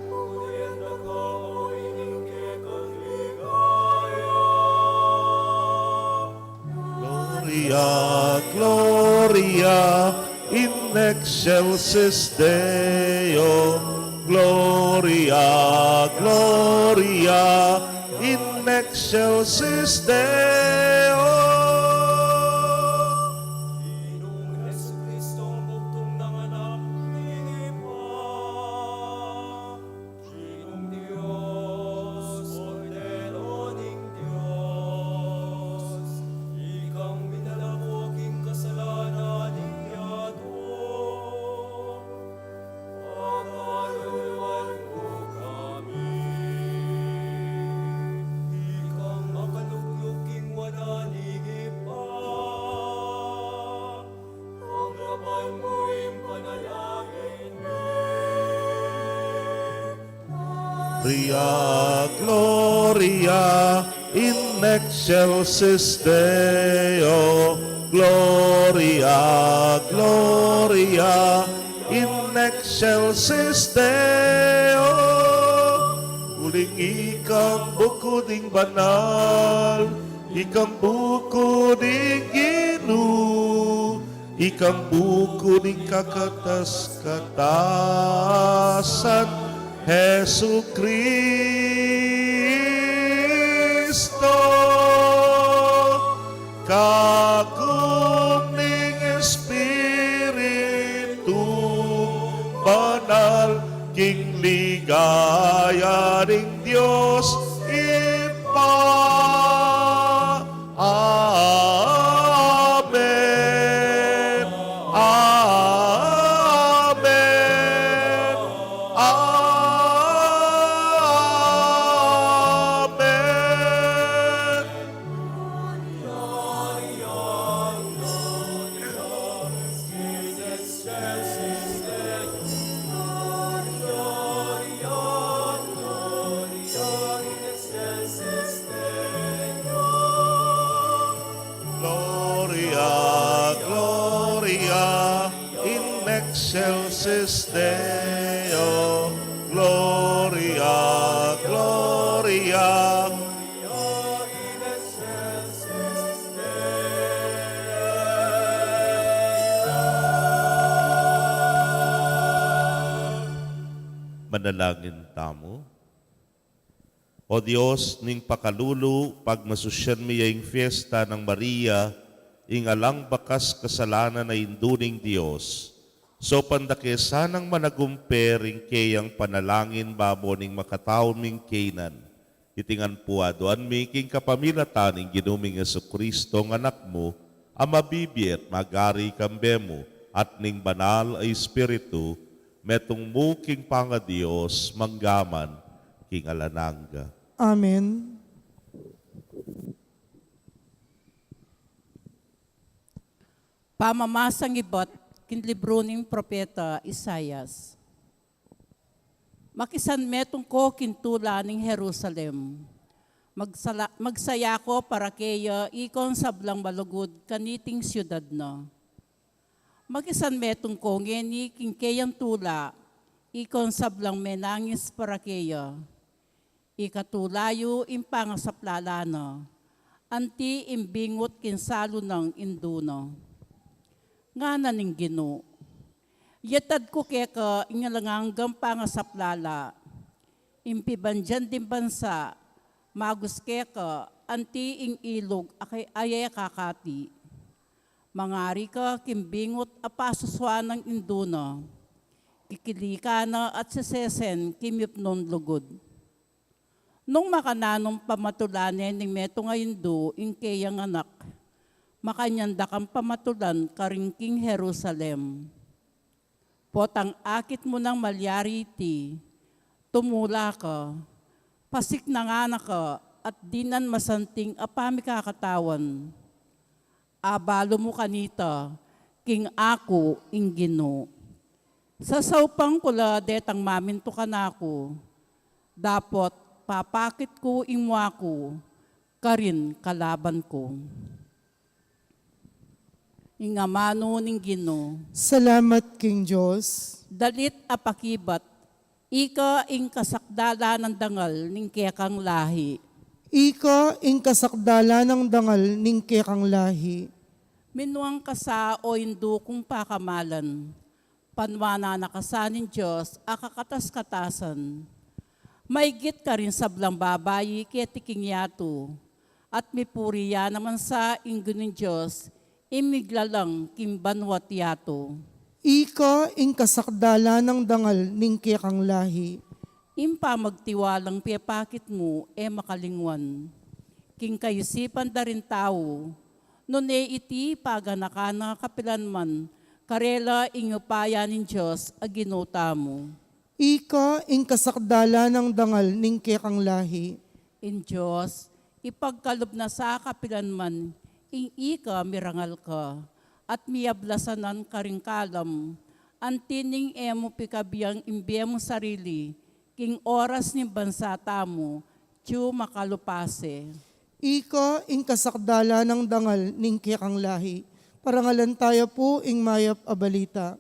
Purian da ka, o ining kekang ligaya. Gloria, Gloria in excelsis Deo. Gloria, Gloria in excelsis Deo. Ginung Jesucristo, bugtung nang Anak ning Ibpa. Ginung Dios, Kordero ning Dios, ikang minalako king kasalanan ning yatu, pakaluluan mu kami. Ikang makalugud Gloria, Gloria in excelsis Deo. Gloria, Gloria in excelsis Deo. Uling ika ing buku ding banal, ika ing buku ding Ginu, ika ing buku ning kakatas-katasan, Jesucristo, kagum ning Espiritu Banal, king ligaya ning Dios Ibpa. Amen. Amen. Amen. Gloria, Gloria in excelsis Deo. Gloria, Gloria. Manalangin tamu. O Dios ning pakalulu, pagmasusyan mi ya ing fiesta nang Maria, ing alang bakas kasalanan a Indu ning Dios. Saupan da ke sanang managumpe ring keyang panalangin babo ning makatau ming kaynan. Iti ngan pu aduan mi king kapamilatan ning Ginu ming Jesucristo, ing Anak mu, a mabibie at magari kambe mu at ning Banal a Espiritu, metung mu king pangaDios, mangga man king alang angga. Amen. Pamamasang ibat king libru ning propeta Isaias. Makisan metung ko king tula ning Jerusalem. Magsala-, magsaya ko para keya, ikong sablang malugud kaniting siudad na. Makisan metung ko ngeni king keyang tula, ikong sablang menangis para keya. Ikatula yu ing pangasaplala na, anti ing bingut king salu nang indu na. Ngana ning Ginu, yatad ku keka ing alang anggang pangasaplala, ing pibandian ding bansa, magus keka anti ing ilug a kay-, a e kakati. Mangari ka king bingut a pasuswan nang indu na, kikilikan na at sesesen king mipnung lugud. Nung makananung pamatulan ne ning metung a indu ing keyang anak, makanyan da kang pamatulan karin king Jerusalem. Potang akit mu nang malyari iti, tumula ka, pasiknangan na ka at dinan masanting a pamikakatawan. Abalu mu kanita, king aku ing Ginu. Sasaupan ku la detang mamintu kanaku, dapot papakit ku ing mua ku karing kalaban ku. Ing amanu ning Ginu. Salamat king Dios. Dalit a pakibat, ika ing kasakdalan nang dangal ning kekang lahi. Ika ing kasakdalan nang dangal ning kekang lahi. Minuang ka sa, o indu kung pakamalan. Panuanan na ka sa ning Dios a kakatas-katasan. Maigit karing sablang babai keti king yatu, at mipuri ya naman sa ing Ginung Dios, ing miglalang king banua't yatu. Ika ing kasakdalan nang dangal ning kekang lahi. Ing pamagtiwalang pepakit mu e makalingwan king kaisipan da ring tau, nune iti paganakan na kapilanman karela ing upaya ning Dios a Ginu tamu. Ika ing kasakdalan nang dangal ning kekang lahi. Ing Dios, ipagkalub na sa kapilanman ing ika mirangal ka, at miyablasan karing kalam, anti ning e mu pikabiang ing bie mung sarili, king oras ning bansa tamu, atyu makalupase. Ika ing kasakdalan nang dangal ning kekang lahi. Parangalan taya pu ing mayap a balita.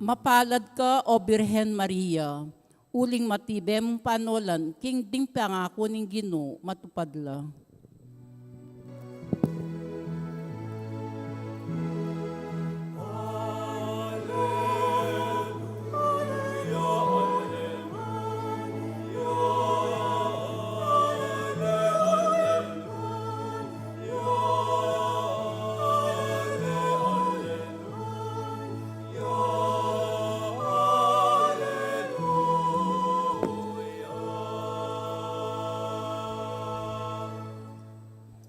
Mapalad ka, O Birhen Maria, uling matibe mung panolan, king ding pangaku ning Ginu matupad la.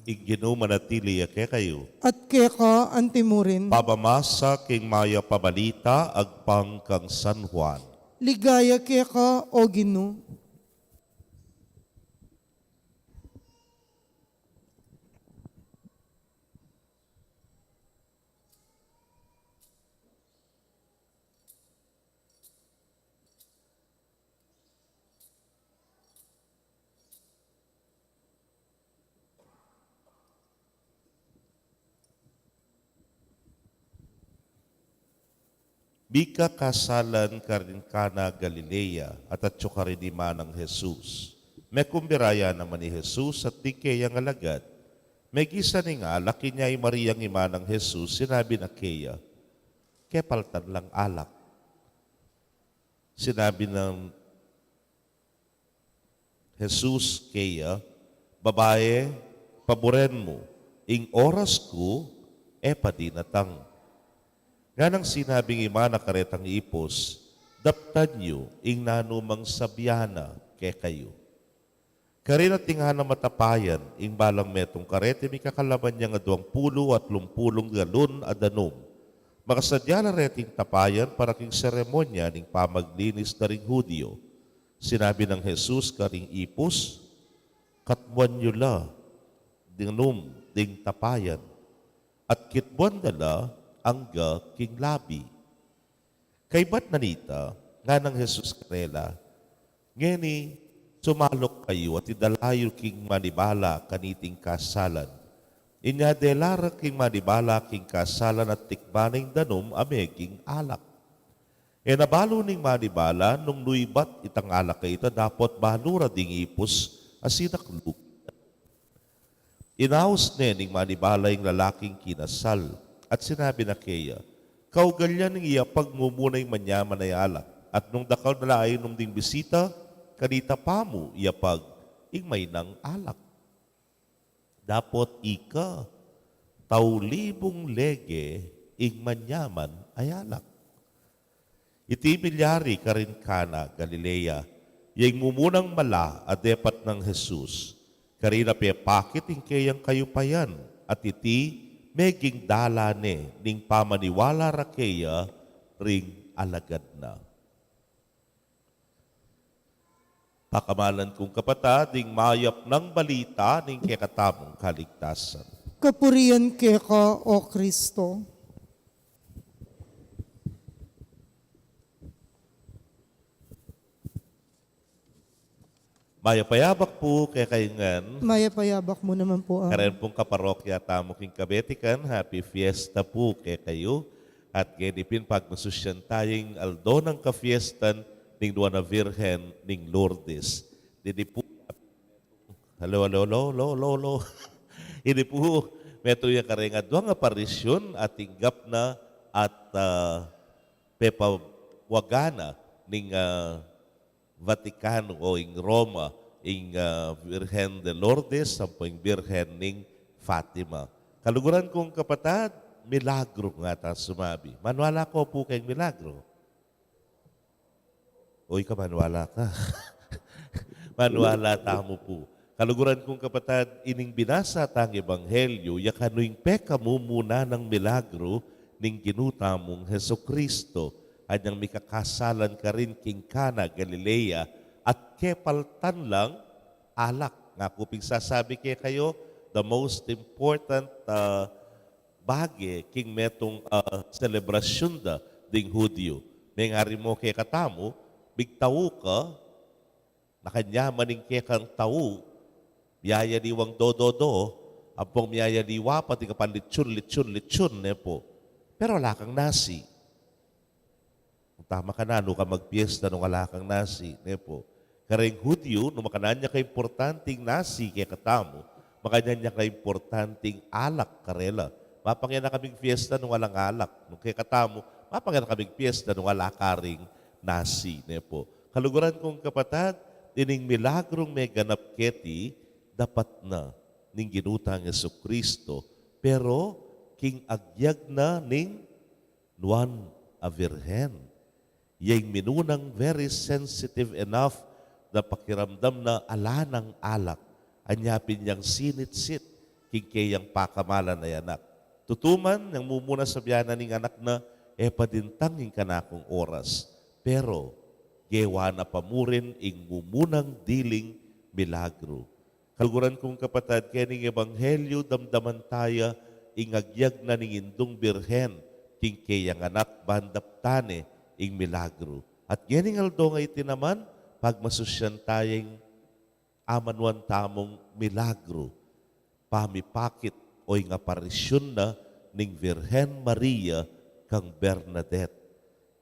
Ing Ginu manatili ya kekayu. At keka antimurin. Pamamasa king mayap a balita agpang kang San Juan. Ligaya keka, O Ginu. Mika kasalan karin Cana Galilea, at atyu karin i manang Jesus. Mekumbira ya naman i Jesus at ding keyang alagad. Megisan ing alak, inya i Mariang i manang Jesus, sinabi na keya, "Kepaltan lang alak." Sinabi nang Jesus keya, "Babae, paburen mu, ing oras ku e pa dinatang." Nganang sinabing i mana karetang ipus, "Daptan yu ing nanumang sabian na kekayu." Karin ating ana matapayan ing balang metung kareti mikakalaman yang aduang pulu at lumpulung galon a danum. Makasadya la reting tapayan para king seremonya ning pamaglinis da ring Judio. Sinabi nang Jesus karing ipus, "Katmuan yu la danum ding tapayan." At kitmuan da la angga king labi. Kaybat na nita, nganang Jesus karela, "Ngeni, sumaluk kayu at idala yu king manibala kaniting kasalan." Inya dela ra king manibala king kasalan at tikman na ing danum a meging alak. E na balu ning manibala nung luybat itang alak a ita dapot balu ra ding ipus a sinakluk. Inaus ne ning manibala ing lalaking kinasal, at sinabi na keya, "Kaugalyan ning iyapag mu muna ing manyaman a alak, at nung dakal na la a inum ding bisita, kanita pa mu iyapag ing mainang alak. Dapot ika, tauli mung lege ing manyaman a alak." Iti milyari karin Cana Galilea, ya ing mumunang mala a depat nang Jesus. Karin a pepakit ing keyang kayupayan, at iti meging dalan ne ning pamaniwala ra keya ring alagad na. Pakamalan kung kapatad, ing mayap nang balita ning kekatamung kaligtasan. Kapurian keka, O Kristo. Mayap a yabak pu kekayu ngan. Mayap a yabak mu naman pu, Among. Karen pung kaparokya tamu king kabetikan, happy fiesta pu kekayu. At ngeni pin pagmasusyan taya ing aldo nang kafiestan ning Nuan a Virgen ning Lourdes. Didi pu, hello, hello, hello, hello, hello, hello. Ini pu, metung ya kareng aduang aparisyun a tinggap na at, ah, pepawagan na ning, ah, Vaticano o ing Roma, ing, ah, Virgen de Lourdes, ampo ing Virgen ning Fatima. Kaluguran kung kapatad, milagro nga ta sumabi. Maniwala ko pu keng milagro. Uy, ka maniwala ka. Maniwala tamu pu. Kaluguran kung kapatad, ining binasa tang ebanghelyu, ya kanu ing pekamumuna nang milagru ning Ginu tamung Jesucristo, anyang mikakasalan karin king Cana, Galilea, at kepaltan lang alak. Ngaku ping sasabi kekayu, the most important, ah, bage king metung, ah, selebrasyun da ding Hudyu. Mengari mu kekatamu, migtau ka, nakanyaman ing kekang tau, miyayaliwang dododo, ampong miyayaliwa pa, ing kapan litsun, litsun, litsun, ne pu. Pero ala kang nasi. Tama ka na, nu ka magpiesta nung ala kang nasi, ne pu. Kareng Hudyu, nung makanyan ya kaimportanting nasi kekatamu, makanyan ya kaimportanting alak karela. Mapangena kaming piesta nung alang alak. Nung kekatamu, mapangena kaming piesta nung ala karing nasi, ne pu. Kaluguran kung kapatad, ining milagrung meganap keti, dapat na ning Ginu tang Jesucristo, pero king agyag na ning nuan a birhen. Ya ing minunang very sensitive enough na pakiramdam na ala nang alak, anya pin yang sinitsit king keyang pakamalan a anak. Tutu man, yang mumuna sabian na ning anak na, "E pa dintang ing kanakung oras." Pero gewa na pa murin ing mumunang diling milagru. Kaluguran kung kapatad, kening ebanghelyu damdaman taya ing agyag na ning Indung Birhen king keyang anak ban daptan ne ing milagru. At ngening aldo ngeti naman, pagmasusyan taya ing amanuan tamung milagru, pamipakit o ing aparisyun na ning Birhen Maria kang Bernadette.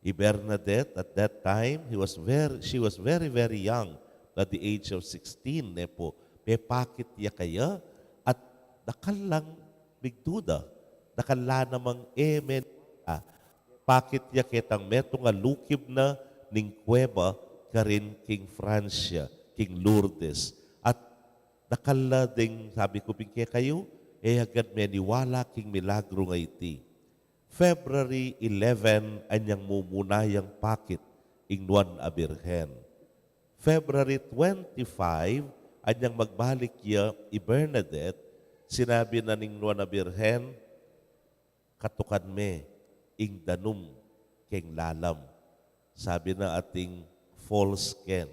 I Bernadette, at that time, he was very, she was very, very young, at the age of sixteen, ne pu. Pepakit ya kaya, at dakal lang migduda, dakal la namang amen. Ah, pakit ya ketang metung a lukib na ning kuweba karin king Francia, king Lourdes. At dakal la ding, sabi ku pin kekayu, e agad meniwala king milagru a iti. February eleven, anyang mumuna yang pakit ing Nuan a Birhen. February twenty-five, anyang magbalik ya i Bernadette, sinabi na ning Nuan a Birhen, "Katukan me ing danum keng lalam." Sabi na, ating false ken.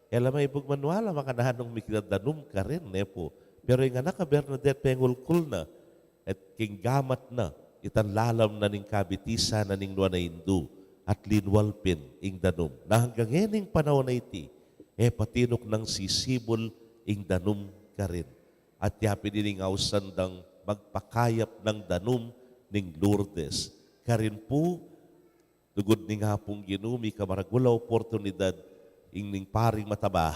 E la maibug maniwala makananu nung mikit a danum karin, ne pu. Pero ing anak a Bernadette pengulkul na, at king gamat na, itang lalam na ning kabitisan na ning nuan a Indu, at linwal pin ing danum. Na anggang ngening panaun a iti, e pa tinuk nang sisibul ing danum karin. At yapin ining ausan dang magpakayap nang danum ning Lourdes. Karin pu, lugud ning Apung Ginu, mika maragul a oportunidad ing ning paring mataba,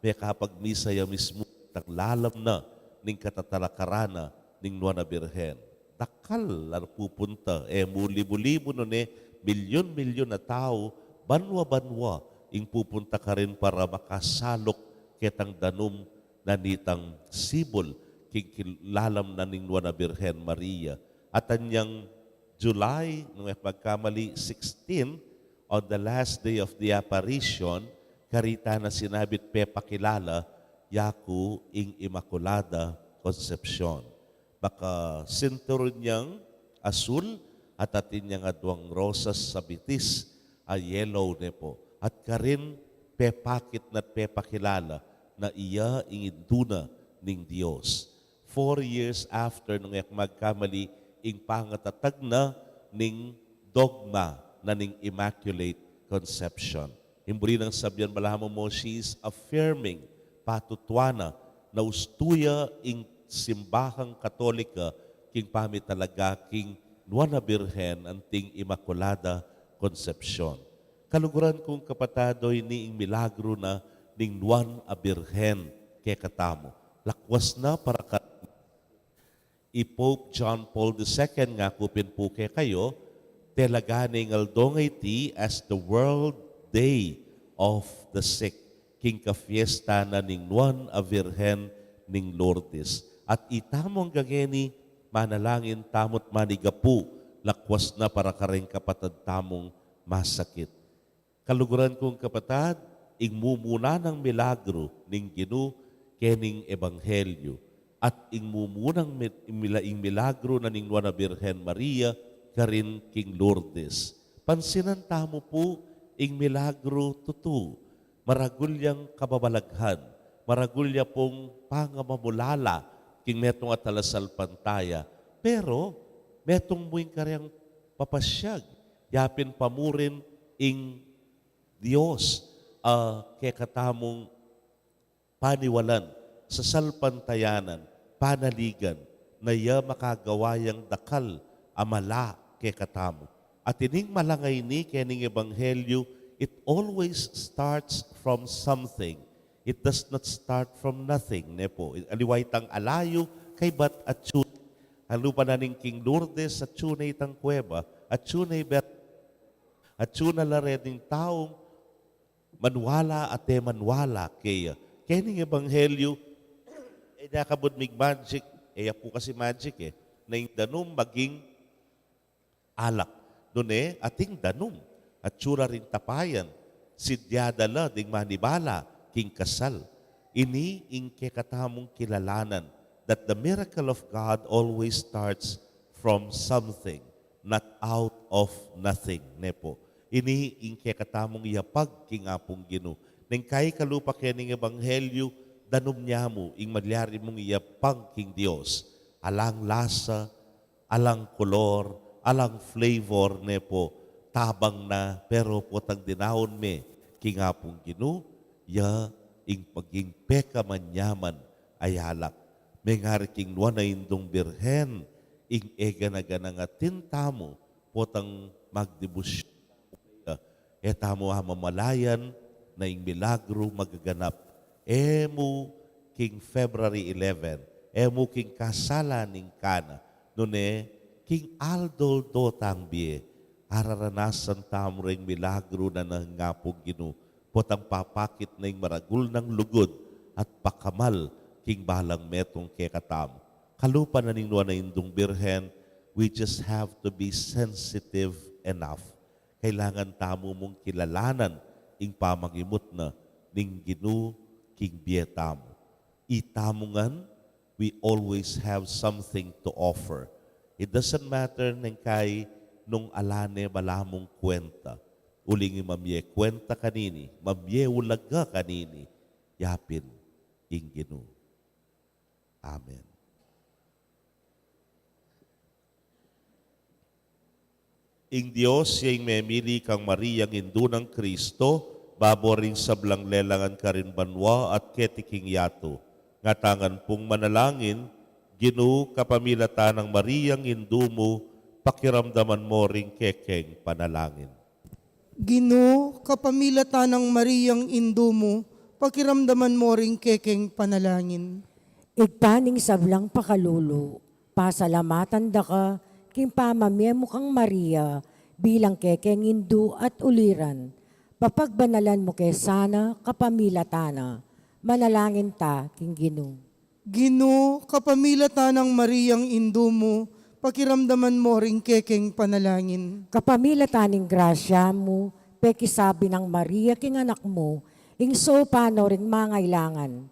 mekapagmisa ya mismu, itang lalam na ning katatalakaran na ning Nuan a Birhen. Dakal a pupunta, e mu libu-libu nune, milyun-milyun a tau, banwa-banwa, ing pupunta karin para makasaluk ketang danum na nitang sibul king kil-, lalam na ning Nuan a Birhen Maria. At anyang July, nung e ku magkamali, sixteen, on the last day of the apparition, karita na sinabit pepakilala, "Yaku ing Immaculada Concepcion." Baka sinturun yang asul, at atin yang aduang rosas sa bitis a yellow, ne pu. At karin pepakit na at pepakilala na iya ing Indu na ning Dios. Four years after, nung e ku magkamali, ing pangatatag na ning dogma na ning Immaculate Conception. Ing buri nang sabian, balamu mu, she is affirming, patutuan na, na ustu ya ing simbahang Katolika king pamitalaga king Nuan a Birhen anting Immaculada Concepcion. Kaluguran kung kapatad, o ini ing milagru na ning Nuan a Birhen kekatamu. Lakwas na para ka-, i Pope John Paul the Second, ngaku pin pu kekayu, talaga ne ing aldo ngeti as the World Day of the Sick, king kafiesta na ning Nuan a Birhen ning Lourdes. At itamu anggang ngeni, manalangin tamu't manigapu, lakwas na para kareng kapatad tamung masakit. Kaluguran kung kapatad, ing mumuna nang milagru ning Ginu kening ebanghelyu, at ing mumunang mi-, mila-, ing milagru na ning Nuan a Birhen Maria karin king Lourdes. Pansinan tamu pu ing milagru tutu, maragul yang kababalaghan, maragul ya pung pangamamulala king metung a talasalpantaya. Pero metung mu ing karyang papasyag, yapin pa murin ing Dios a kekatamung paniwalan, sasalpantayanan, panaligan, na ya makagawa yang dakal a mala kekatamu. At ining mala ngeni kening ebanghelyu, it always starts from something. It does not start from nothing, ne pu. Aliwa itang alayu, kaybat atsu. Alu pa na ning king Lourdes, atsu ne itang kuweba, atsu ne i Beth-, atsu na la re ding taung maniwala at e maniwala keya. Kening ebanghelyu, e nya kabud mig-magic, e ya pu kasi magic e, na ing danum maging alak. Nune, ating danum, atsu ra ring tapayan, sidyada la ding manibala king kasal. Ini ing kekatamung kilalanan, that the miracle of God always starts from something, not out of nothing, ne pu. Ini ing kekatamung yapag king Apung Ginu. Neng kai kalupa kening ebanghelyu, danum ne mu ing malyari mung yapag king Dios. Alang lasa, alang kolor, alang flavor, ne pu, tabang na, pero potang dinaun me king Apung Ginu, ya ing paging pekamanyaman a alak. Mengari king Nuan a Indung Birhen, ing egana-ganang atin tamu, potang magdebosyon, e tamu amamalayan na ing milagru magaganap. E mu king February eleven, e mu king kasalan ning Cana, nune king aldo-aldo tang bie, araranasan tamu ring milagru na ning Apung Ginu, potang papakit na ing maragul nang lugud at pakamal king balang metung kekatamu. Kalupa na ning Nuan a Indung Birhen, we just have to be sensitive enough. Kailangan tamu mung kilalanan ing pamangimut na ning Ginu king bie tamu. Itamu ngan, we always have something to offer. It doesn't matter neng kai nung ala ne balamu kuwenta. Uling ing mamie kuwenta kanini, mamie ulaga kanini, yapin ing Ginu. Amen. Ing Dios ya ing memili kang Mariang Indu nang Kristo, babo ring sablang lelangan karin banua at keti king yatu. Ngatamu ngan pung manalangin, Ginu, kapamilatan nang Mariang Indu mu, pakiramdaman mo ring kekeng panalangin. Ginu, kapamilatan nang Mariang Indu mu, pakiramdaman mo ring kekeng panalangin. Ibpa ning sablang pakalulu, pasalamatan da ka king pamamie mu kang Maria bilang kekeng Indu at uliran. Papagbanalan mu ke sana kapamilatan na. Manalangin ta king Ginu. Ginu, kapamilatan nang Mariang Indu mu, pakiramdaman mo ring kekeng panalangin. Kapamilatan ning grasya mu, pekisabi nang Maria king anak mu, ing saupan no ring mangailangan.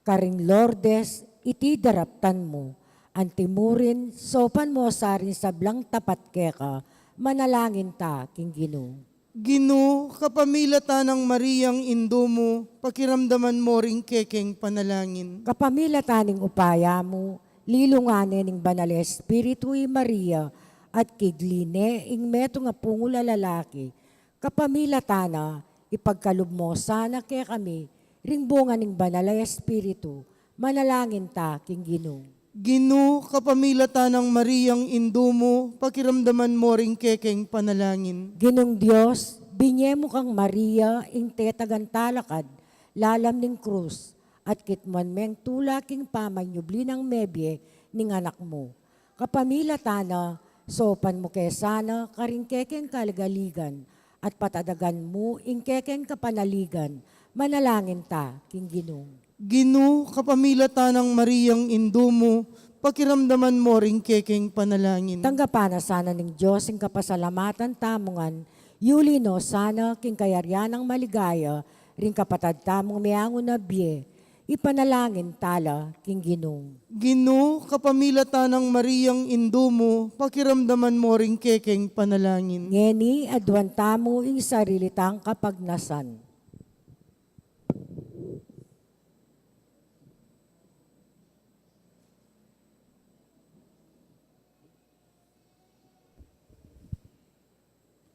Karing Lourdes, iti daraptan mu. Antimurin, saupan mo sa ring sablang tapat keka, manalangin ta king Ginu. Ginu, kapamilatan nang Mariang Indu mu, pakiramdaman mo ring kekeng panalangin. Kapamilatan ning upaya mu, lilungan ne ning Banal a Espiritu i Maria, at kigli ne ing metung a pungul a lalaki. Kapamilatan na, ipagkalub mo sana kekami, ring bunga ning Banal a Espiritu, manalangin ta king Ginu. Ginu, kapamilatan nang Mariang Indu mu, pakiramdaman mo ring kekeng panalangin. Ginung Dios, binie mu kang Maria ing tetagan talakad lalam ning krus, at kitmuan meng tula king pamanyubli nang mebie ning anak mu. Kapamilatan na, saupan mu ke sana karing kekeng kaligaligan, at patadagan mu ing kekeng kapanaligan, manalangin ta king Ginu. Ginu, kapamilatan nang Mariang Indu mu, pakiramdaman mo ring kekeng panalangin. Tanggapan na sana ning Dios ing kapasalamatan tamu ngan, yuli no sana king kayarian nang maligaya, Ring kapatad tamung meangu na bie, ipanalangin tala king Ginu. Ginu, kapamilatan nang Mariang indu mu, pakiramdaman mu ring kekeng panalangin. Ngeni, aduan tamu ing sarili tang kapagnasan.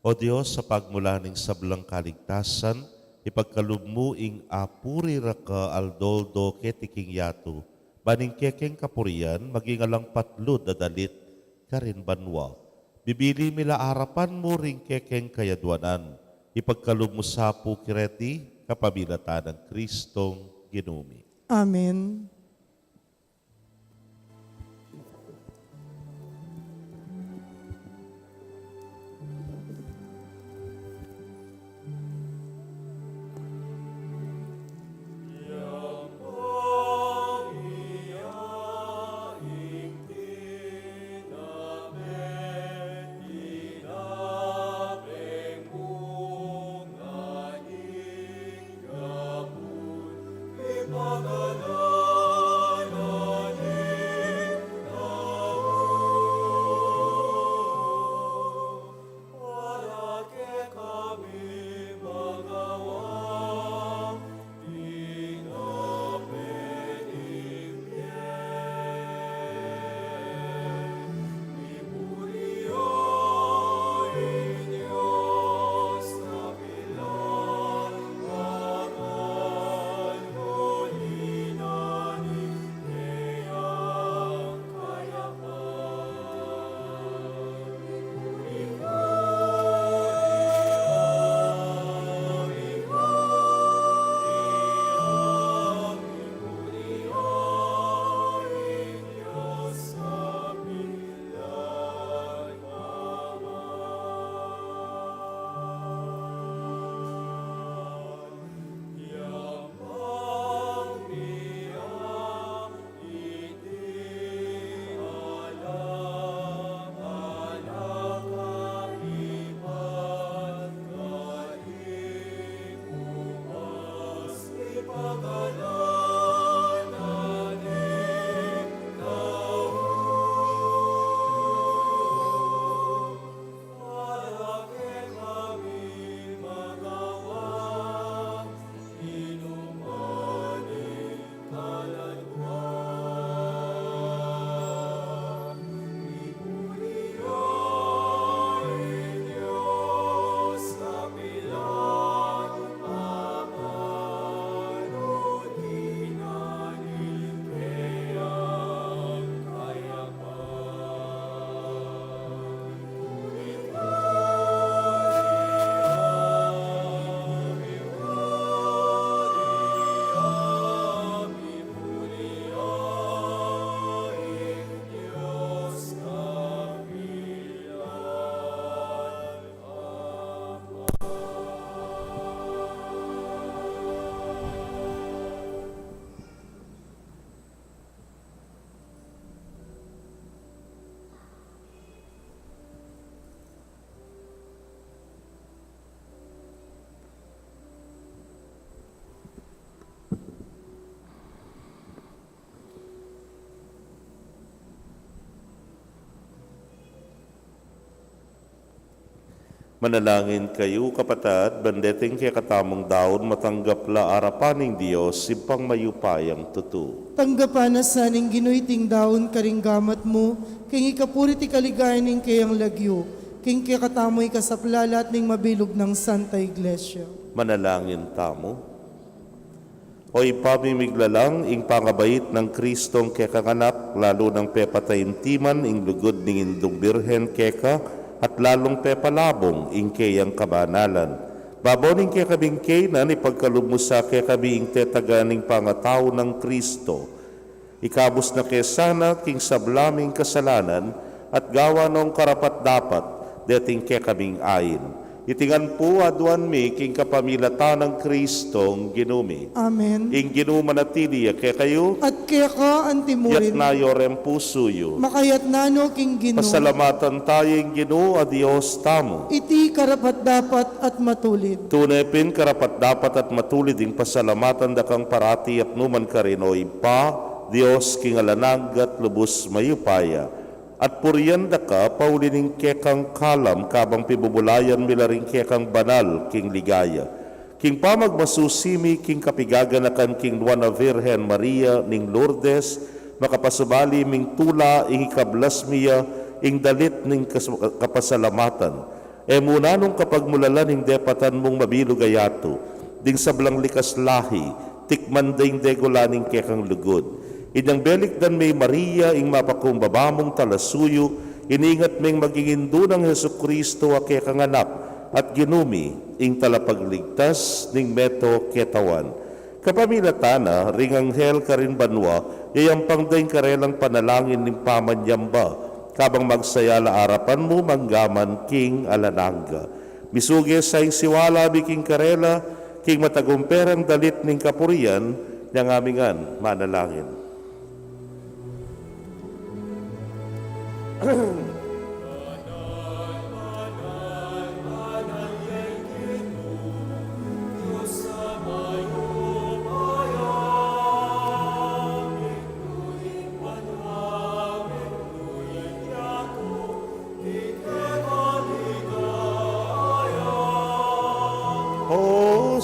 O Dios, sa pagmula ning sablang kaligtasan, ipagkalub mu ing apuri ra ka aldo-aldo keti king yatu, ban ing kekeng kapurian maging alang patlud a dalit karin banua. Bibili mi la arapan mu ring kekeng kayaduanan, ipagkalub mu sa pu kareti kapamilatan nang Kristong Ginu mi. Amen. Manalangin kayu, kapatad, ban deting kekatamung daun matanggap la arapan ning Dios, Ibpang mayupayang tutu. Tanggapan na sa ning Ginu iting daun karing gamat mu, king ikapuri at kaligayan ning keyang lagyu, king kekatamung ikasaplala at ning mabilug nang Santa Iglesia. Manalangin tamu. O Ibpa ming miglalang, ing pangabait nang Kristong kekang anak, lalu nang pepataintiman ing lugud ning Indung Birhen keka, at lalung pepalabung ing keyang kabanalan. Babo ning kekaming kainan, ipagkalub mu sa kekami ing tetagan ning pangatau nang Kristo. Ikabus na ke sana king sabla ming kasalanan, at gawan nong karapat-dapat deting kekaming ain. Iti ngan pu aduan mi king kapamilatan nang Kristong Ginu mi. Amen. Ing Ginu manatili ya kekayu. At keka antimurin. Iyatas yu reng pusu yu. Makayatas no king Ginu. Pasalamatan taya ing Ginu a Dios tamu. Iti karapat-dapat at matulid. Tune pin karapat-dapat at matulid ing pasalamatan da kang parati at nukarin man, O Ibpa, Dios king alang angga at lubus mayupaya. At purian da ka pauli ning kekang kalam, kabang pibubulayan mi la ring kekang banal king ligaya. King pamagmasusi mi king kapigaganakan king Nuan a Virgen Maria ning Lourdes, makapasubali ming tula ing ikablas mi ya ing dalit ning kas-, kapasalamatan. E mu nanung kapagmulalan ing depatan mung mabilug a yatu, ding sablang likas lahi, tikman da ing degula ning kekang lugud. Inyang belikdan me i Maria ing mapakumbaba mung talasuyu, iningat meng maging indu nang Jesucristo a kekang anak, at Ginu mi, ing talapagligtas ning meto ketawan. Kapamilatan na ring anghel karin banua, yayampang da ing karelang panalangin ning pamanyamba, kabang magsaya la arapan mu mangga man king alang angga. Misuge sa ing siwala mi king karela, king matagumpe rang dalit ning kapurian, inyang mi ngan manalangin.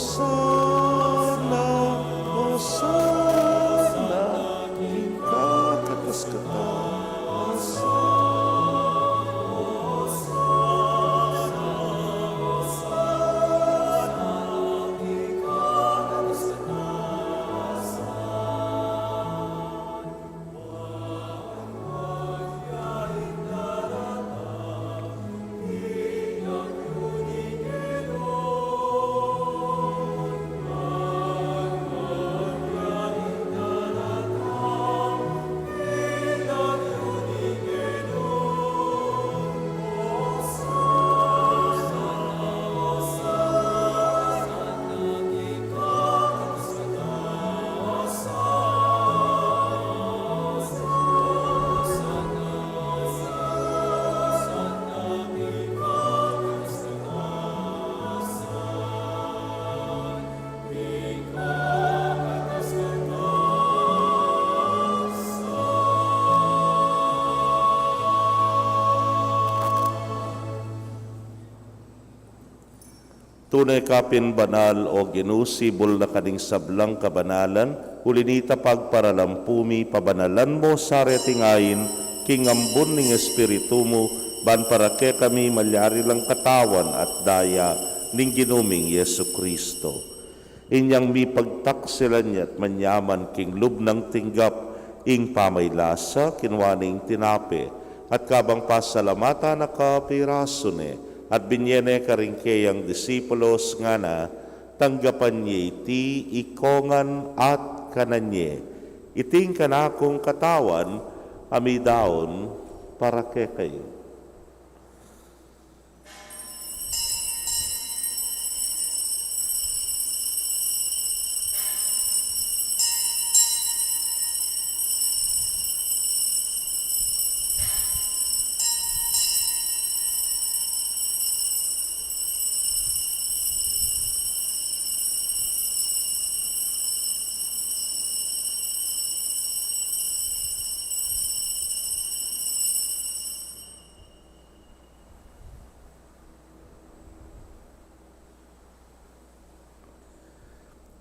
Hosana, Hosana, king kakatas-katas. Tune ka pin banal, O Ginu, sibul na ka ning sablang kabanalan, uli na nita pagparalan pu mi, pabanalan mo sa reting ain king ambun ning Espiritu mu, ban para kekami malyari lang katawan at daya ning Ginu ming Jesucristo. Inyang mipagtaksilan ya at manyaman king lub nang tinggap ing pamaylasa, kinua ne ing tinape, at kabang pasalamatan na ka, pirasu ne, at binye ne karing keyang disipulos, ngana: Tanggapan ye iti ikongan at kanan ye. Iti ing kanakung katawan a midaun para kekayu.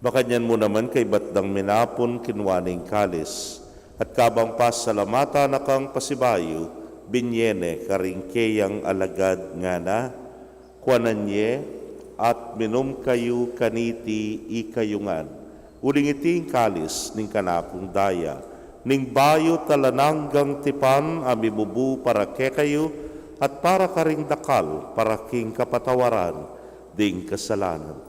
Makanyan mu naman, kaybat dang minapun, kinua ne ing kalis, at kabang pasalamatan na kang pasibayu, binye ne karing keyang alagad, ngana: Kuanan ye at minum kayu kaniti ikayu ngan, uling iti ing kalis ning kanakung daya, ning bayu't alang anggang tipan a mibubu para kekayu at para karing dakal para king kapatawaran ding kasalanan.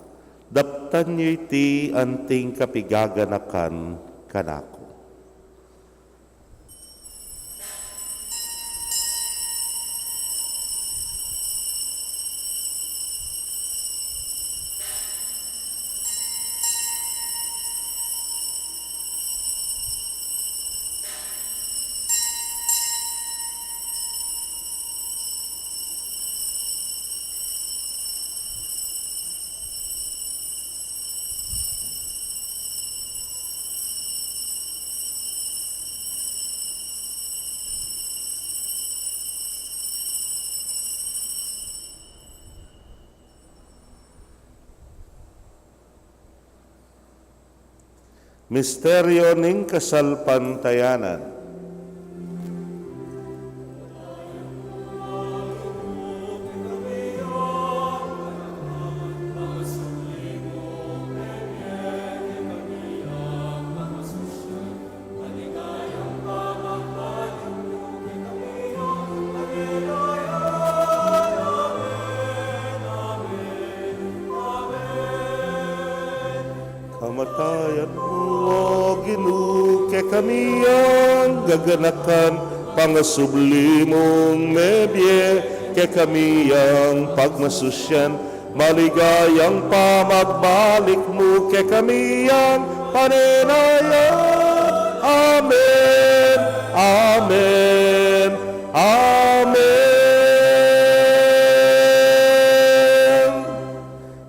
Daptan yu iti anting kapigaganakan kanaku. Misteryo ning kasalpantayanan. Kamatayan mu, O Ginu, kekami yang gaganakan, pangasubli mung mebie kekami yang pagmasusyan, maligayang pamagbalik mu kekami yang panenayan. Amen, amen, amen.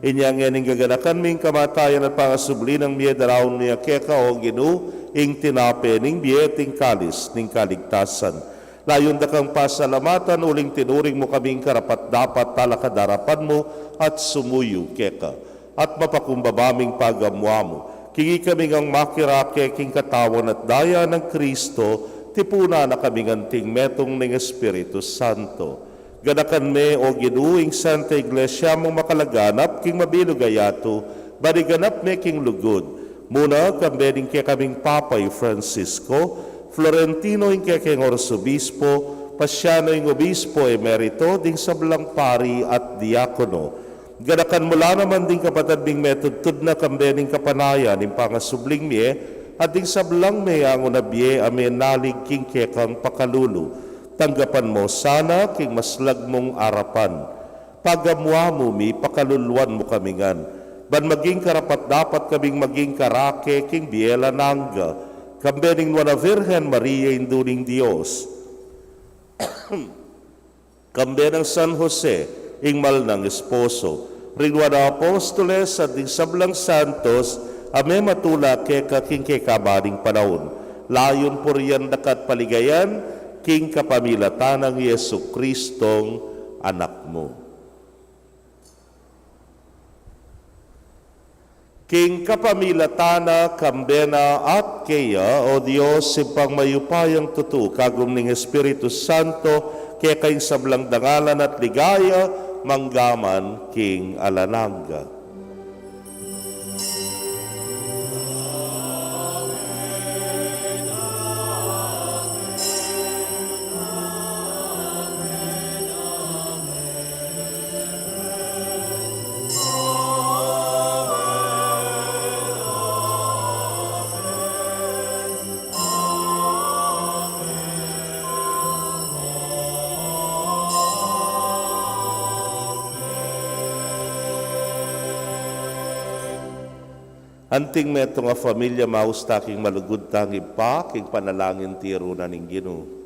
Inya ngening gaganakan mi ing kamatayan at pangasubli nang mie, daraun mi keka, O Ginu, ing tinape ning bie at ing kalis ning kaligtasan. Layun da kang pasalamatan uling tinuring mu kaming karapat-dapat talakad king arapan mu at sumuyu keka. At mapakumbaba ming pagamuan mu, king ikami ngang makirake king katawan at daya nang Kristo, tipunan na kaming anting metung ning Espiritu Santo. Ganakan me, O Ginu, ing Santa Iglesia mung makalaganap king mabilug a yatu, ban iganap me king lugud. Muna, kambe ning kekaming Papa i Francisco, Florentino ing kekeng Arsobispo, Pasiano ing Obispo Emerito, ding sablang pari at diakono. Ganakan mu la naman ding kapatad ming metudtud na kambe ning kapanayan ning pangasubling mie, at ding sablang meangu na bie a menalig king kekang pakalulu. Tanggapan mu sana king maslag mung arapan. Pagamuan mu mi, pakaluluan mu kami ngan, ban maging karapat-dapat kaming maging karake king bie alang angga, kambe ning Nuan a Virgen Maria, Indu ning Dios, kambe nang San Jose, ing mal nang esposo, ring Nuan a Apostoles, at ding sablang santos a mematula keka king kekaban ning panaun. Layun purian da ka at paligayan, king kapamilatan nang Jesucristong Anak mu. King kapamilatan na, kambe na, at keya, O Dios, Ibpang mayupayang tutu, kagum ning Espiritu Santo, keka ing sablang dangalan at ligaya, mangga man king alang angga. Anting metung a familia, maus ta king malugud tang Ibpa, king panalangin tiru na ning Ginu.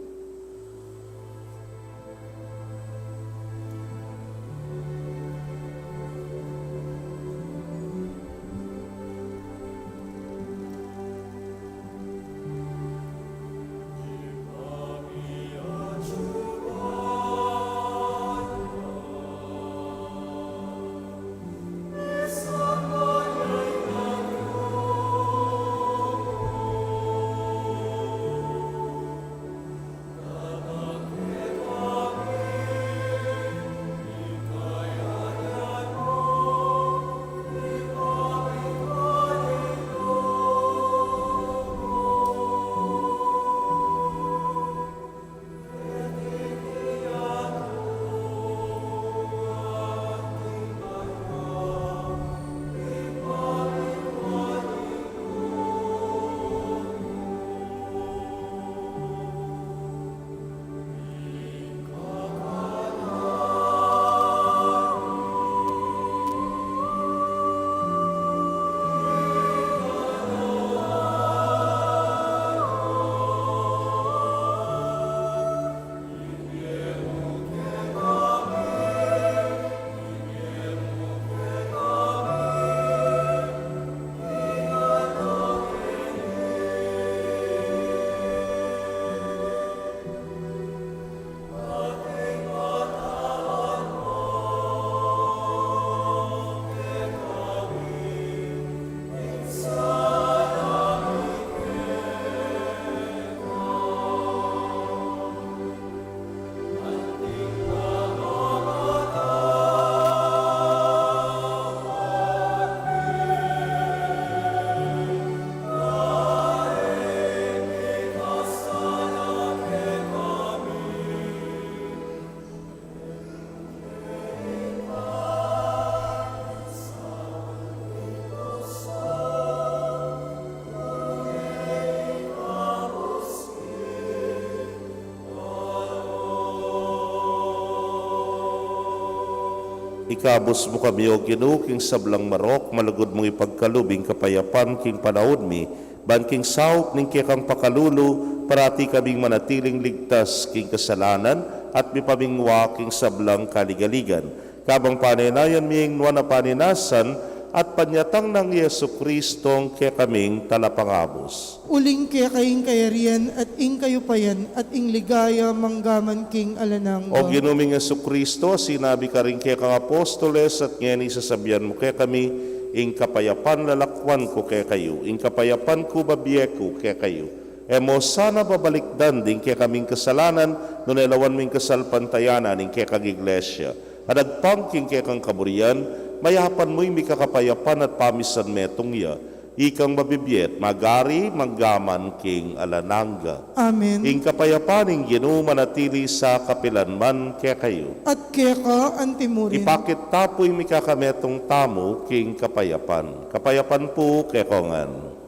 Ikabus mu kami, O Ginu, king sablang marok, malugud mung ipagkalub ing kapayapan king panaun mi, ban king saup ning kekang pakalulu, parati kaming manatiling ligtas king kasalanan, at mipamingwa king sablang kaligaligan. Kabang panenayan mi ing nuan a panenasan, at panyatang nang Jesu Kristong kekaming Talapangabus. Uling keka ing kayarian at ing kayupayan at ing ligaya manggaman king alang angga. O Ginu ming Jesu Kristo, sinabi karing kekang apostoles at ngeni sasabian mu kekami, ing kapayapan lalakwan ku kekayu, ing kapayapan ku babie ku kekayu. E mu sana babalikdan ding kekaming kasalanan, nune lawan mu ing kasalpantayanan ning kekang Iglesia. At agpang king kekang kaburian, mayapan mu ing mikakapayapan at pamisan metung ya, ikang mabibie at magari manggaman king alang angga. Amen. Ing kapayapan ning Ginu manatili sa kapilan man kekayu. At keka anti mu rin. Ipakit ta pu ing mikakametung tamu king kapayapan. Kapayapan pu kekongan.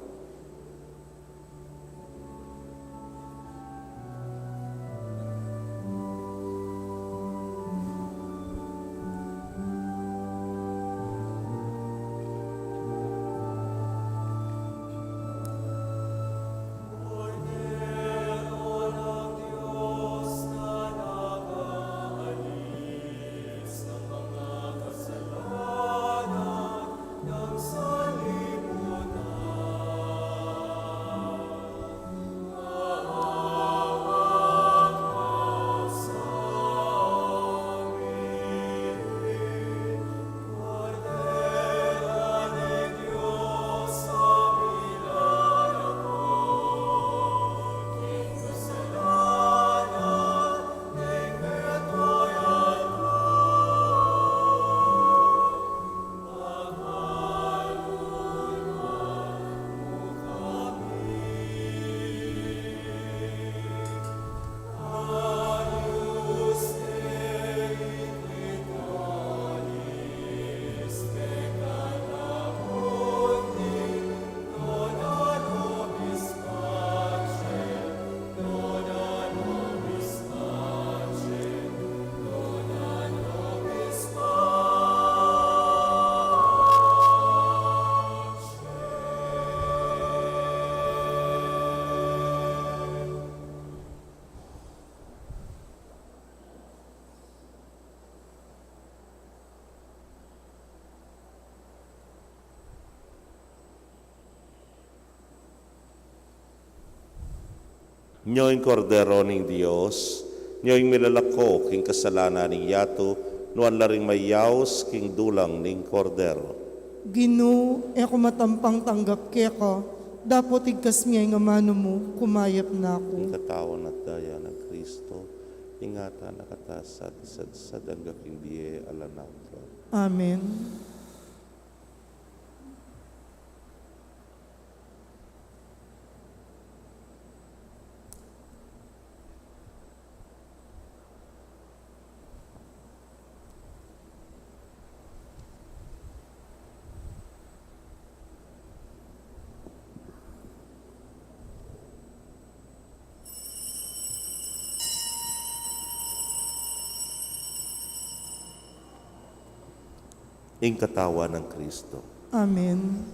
Nyo ing Kordero ning Dios, nyo ing milalako king kasalanan ning yatu, nuan la ring mayaus king dulang ning Kordero. Ginu, e ku matampang tanggap keka, dapot igkas me ing amanu mu, kumayap na ku. Ing katawan at daya nang Kristo, ingatan na katamu at isadsad angga king bie alang angga. Amen. Ing katawan nang Kristo. Amen.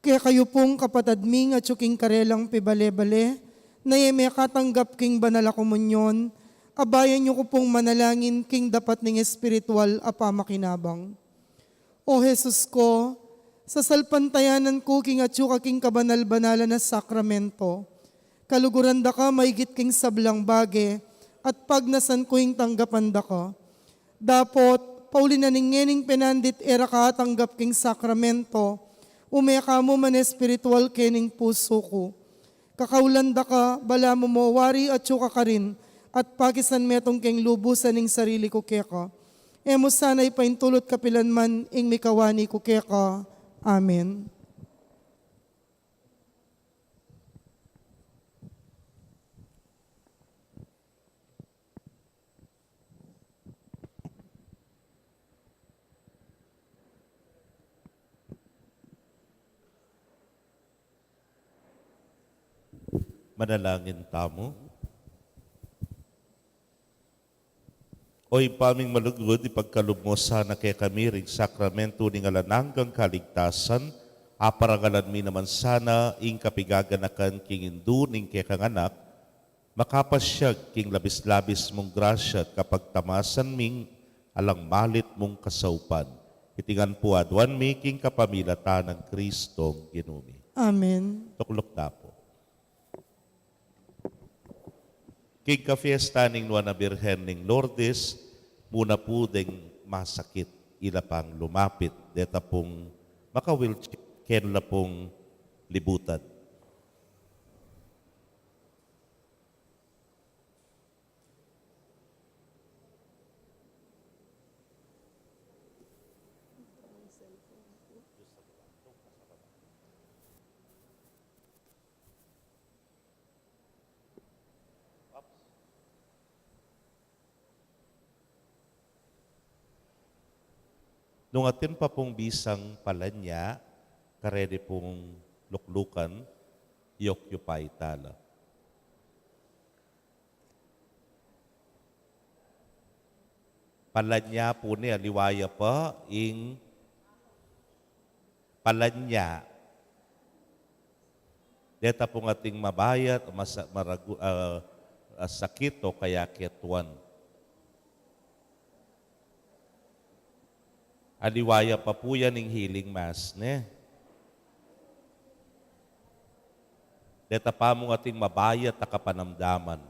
Kekayu pung kapatad ming atyu king karelang pibale-bale, na e mekatanggap king banal a komunyon, abayan yu ku pung manalangin king dapat ning espiritual a pamakinabang. O Jesus ko, sasalpantayanan ku king atyu ka king kabanal-banalan a sakramento. Kaluguran da ka maigit king sablang bage, at pagnasan ku ing tanggapan da ka. Dapot, pauli na ning ngening penandit e ra ka atanggap king sakramento, ume ka mu man espiritual kening pusu ku. Kakaulan da ka, balamu mo wari atyu ka karin, at pakisan metung keng lubusan ing sarili ku keka. E mu sana ipaintulut kapilan man ing mikawani ku keka. Amen. Manalangin tamu. O Ibpa ming malugud, ipagkalub mo sana kekami ring sakramentu ning alang anggang kaligtasan, aparangalan mi naman sana ing kapigaganakan king Indu ning kekang Anak, makapasyag king labis-labis mung grasya at kapagtamasan ming alang malit mung kasaupan. Iti ngan pu aduan mi king kapamilatan nang Kristong Ginu mi. Amen. Tukluk da pu. King kafiesta ning Nuan a Birhen ning Lourdes, muna pu deng masakit, ila pang lumapit, deta pung maka-wheelchair, kanu la pung libutan. Nung atin pa pung bisang palanya, kareni pung luklukan, i-occupy ta la. Palanya pu ni, aliwa ya pa ing palanya. Deta pung ating mabayat, masa-, maragu-, ah, ah, sakit o kaya ketuan. Aliwa ya pa pu yan ing healing mass, ne? Deta pa mung ating mabayat a kapanamdaman.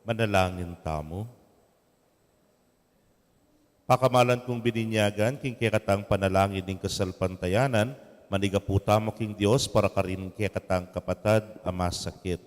Manalangin tamu. Pakamalan kung bininyagan, king kekatang panalangin ning kasalpantayanan, manigapu tamu king Dios para karing kekatang kapatad a masakit.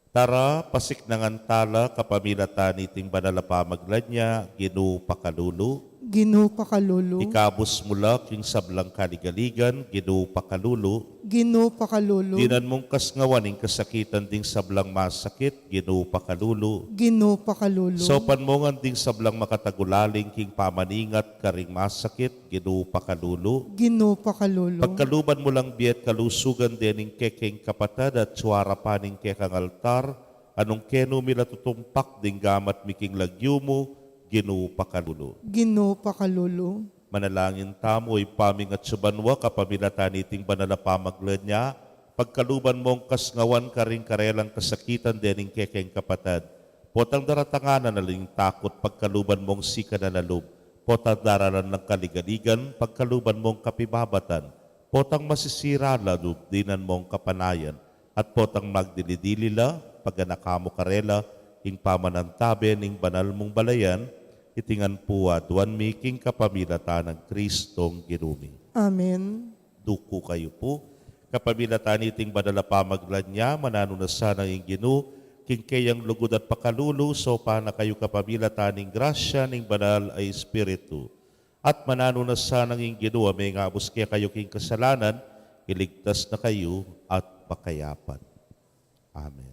Tara, pasiknangan ta la kapamilatan niting banal a pamagladnya, Ginu pakalulu. Ginu pakalulu. Ikabus mu la king sablang kaligaligan, Ginu pakalulu. Ginu pakalulu. Dinan mung kasngawan ing kasakitan ding sablang masakit, Ginu pakalulu. Ginu pakalulu. Saupan mu ngan ding sablang makatagulaling king pamaningat karing masakit, Ginu pakalulu. Ginu pakalulu. Pagkaluban mu lang bie at kalusugan dening kekeng kapatad at suara pa ning kekang altar, a nung kenu mi la tutumpak ding gamat mi king lagyu mu, Ginu pakalulu. Ginu pakalulu. Manalangin tamu. Ibpa ming atsu banua, kapamilatan niting banal a pamagladnya, pagkaluban mung kasngawan karing karelang kasakitan dening kekeng kapatad. Potang daratangan na ning takut, pagkaluban mung sikanan a lub. Potang daralan lang kaligaligan, pagkaluban mung kapibabatan. Potang masisira la lub, dinan mung kapanayan. At potang magdili-dili la, paganaka mu karela ing pamanantabe ning banal mung balayan, iti ngan pu aduan mi king kapamilatan nang Kristong Ginu mi. Amen. Duku kayu pu. Kapamilatan niting banal a pamagladnya, mananu na sana ing Ginu king keyang lugud at pakalulu, saupan na kayu kapamilatan ning grasya ning Banal a Espiritu. At mananu na sana ing Ginu a mengabus kekayu king kasalanan, iligtas na kayu at pakayapan. Amen.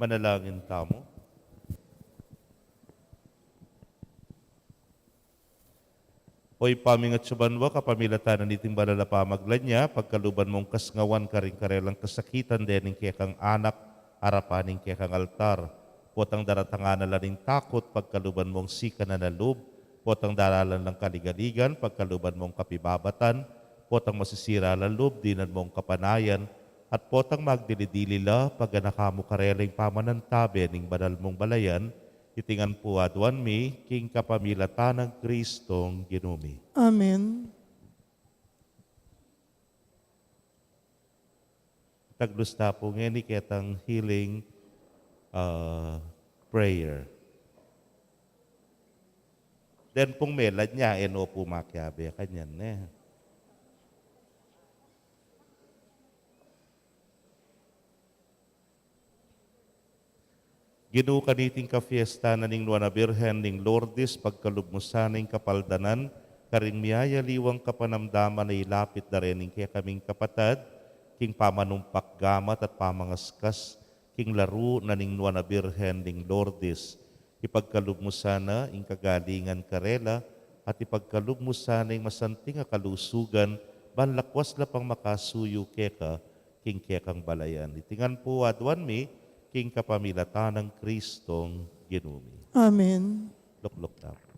Manalangin tamu. O Ibpa mi, atsu ka banua, kapamilatan na niting banal a pamagla nia, pagkaluban mung kasngawan karing karelang kasakitan dening kekang anak, arapan ning kekang altar. Potang daratangan na la ning takut, pagkaluban mung sikanan a lub, potang daralan lang kaligaligan, pagkaluban mung kapibabatan, potang masisira lang lub, dinan mung kapanayan, at potang magdili-dili la, paganakan mu karela ing pamanantabe ning banal mung balayan. Iti ngan pu aduan mi, king kapamilatan nang Kristong Ginu mi. Amen. Taglus ta pu ngeni ketang healing, ah, prayer. Den pung melad nia, e no pu makiabe kanyan, ne. Ginu, kaniting kafiesta na ning Nuan a Birhen ning Lourdes, pagkalub mu sana ing kapaldanan karing miyayaliwang kapanamdaman a ilapit da reni king kekaming kapatad, king pamanumpak gamat at pamangaskas king laru na ning Nuan a Birhen ning Lourdes. Ipagkalub mu sana ing kagalingan karela, at ipagkalub mu sana ing masanting a kalusugan, ban lakwas la pang makasuyu keka king kekang balayan. Iti ngan pu aduan mi, king kapamilatan nang Kristong Ginu mi. Amen. Lukluk tamu.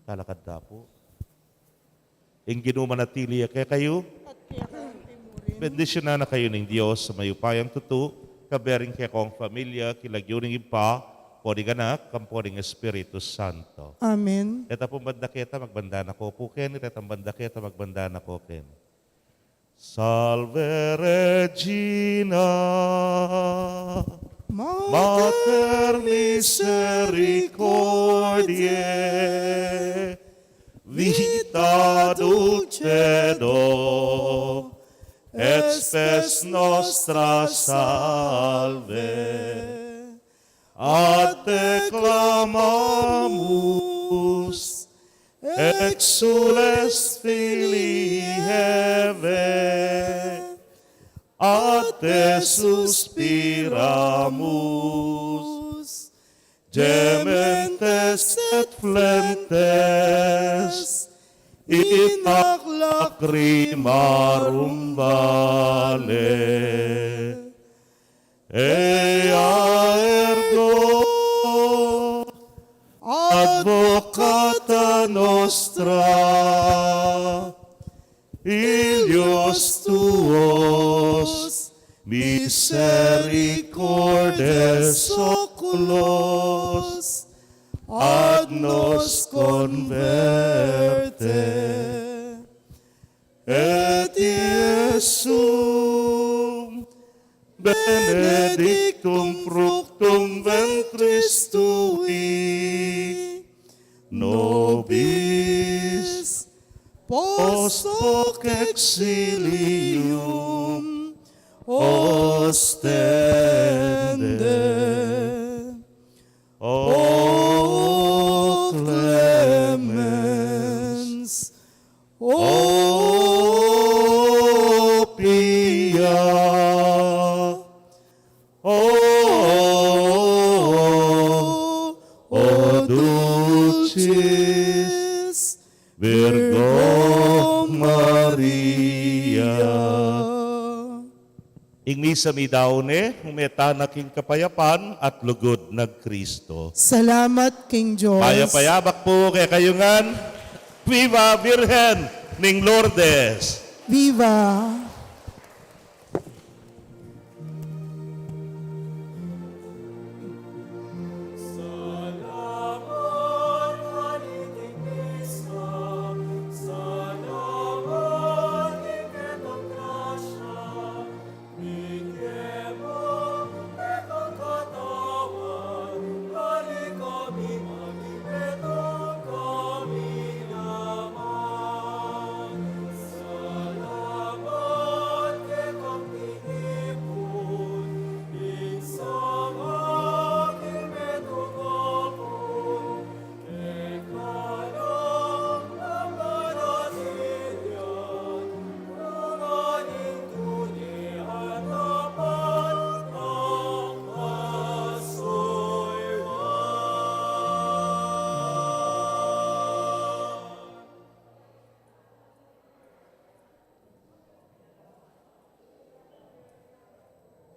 Talakad da pu. Ing Ginu manatili ya kekayu. Bendisyunan na kayu ning Dios a mayupayang tutu, kayabe ring kekong pamilya, king lagyu ning Ibpa, ampo ning Anak, ampo ning Espiritu Santo. Amen. Reta pung banda keta, magbanda na ko pu keni, retang banda keta, magbanda na ko keni. Salve Regina, Mater misericordiae, vita dulcedo, et spes nostra salve. A te clamamus, exsules filii Hevae, a te suspiramus, gementes et flentes in hac lacrimarum vale. Ea ergo advocata nostra, illos tuos misericordes oculos ad nos converte. Et Iesum benedictum fructum ventris tui, nobis post hoc exilium ostende. O clemens, o pia, o, o dulcis Virgo Maria. Ing misa mi daun ne, ume tana king kapayapan at lugud nang Kristo. Salamat king Dios. Payap a abak pu kekayu ngan. Viva Virgen ning Lourdes! Viva!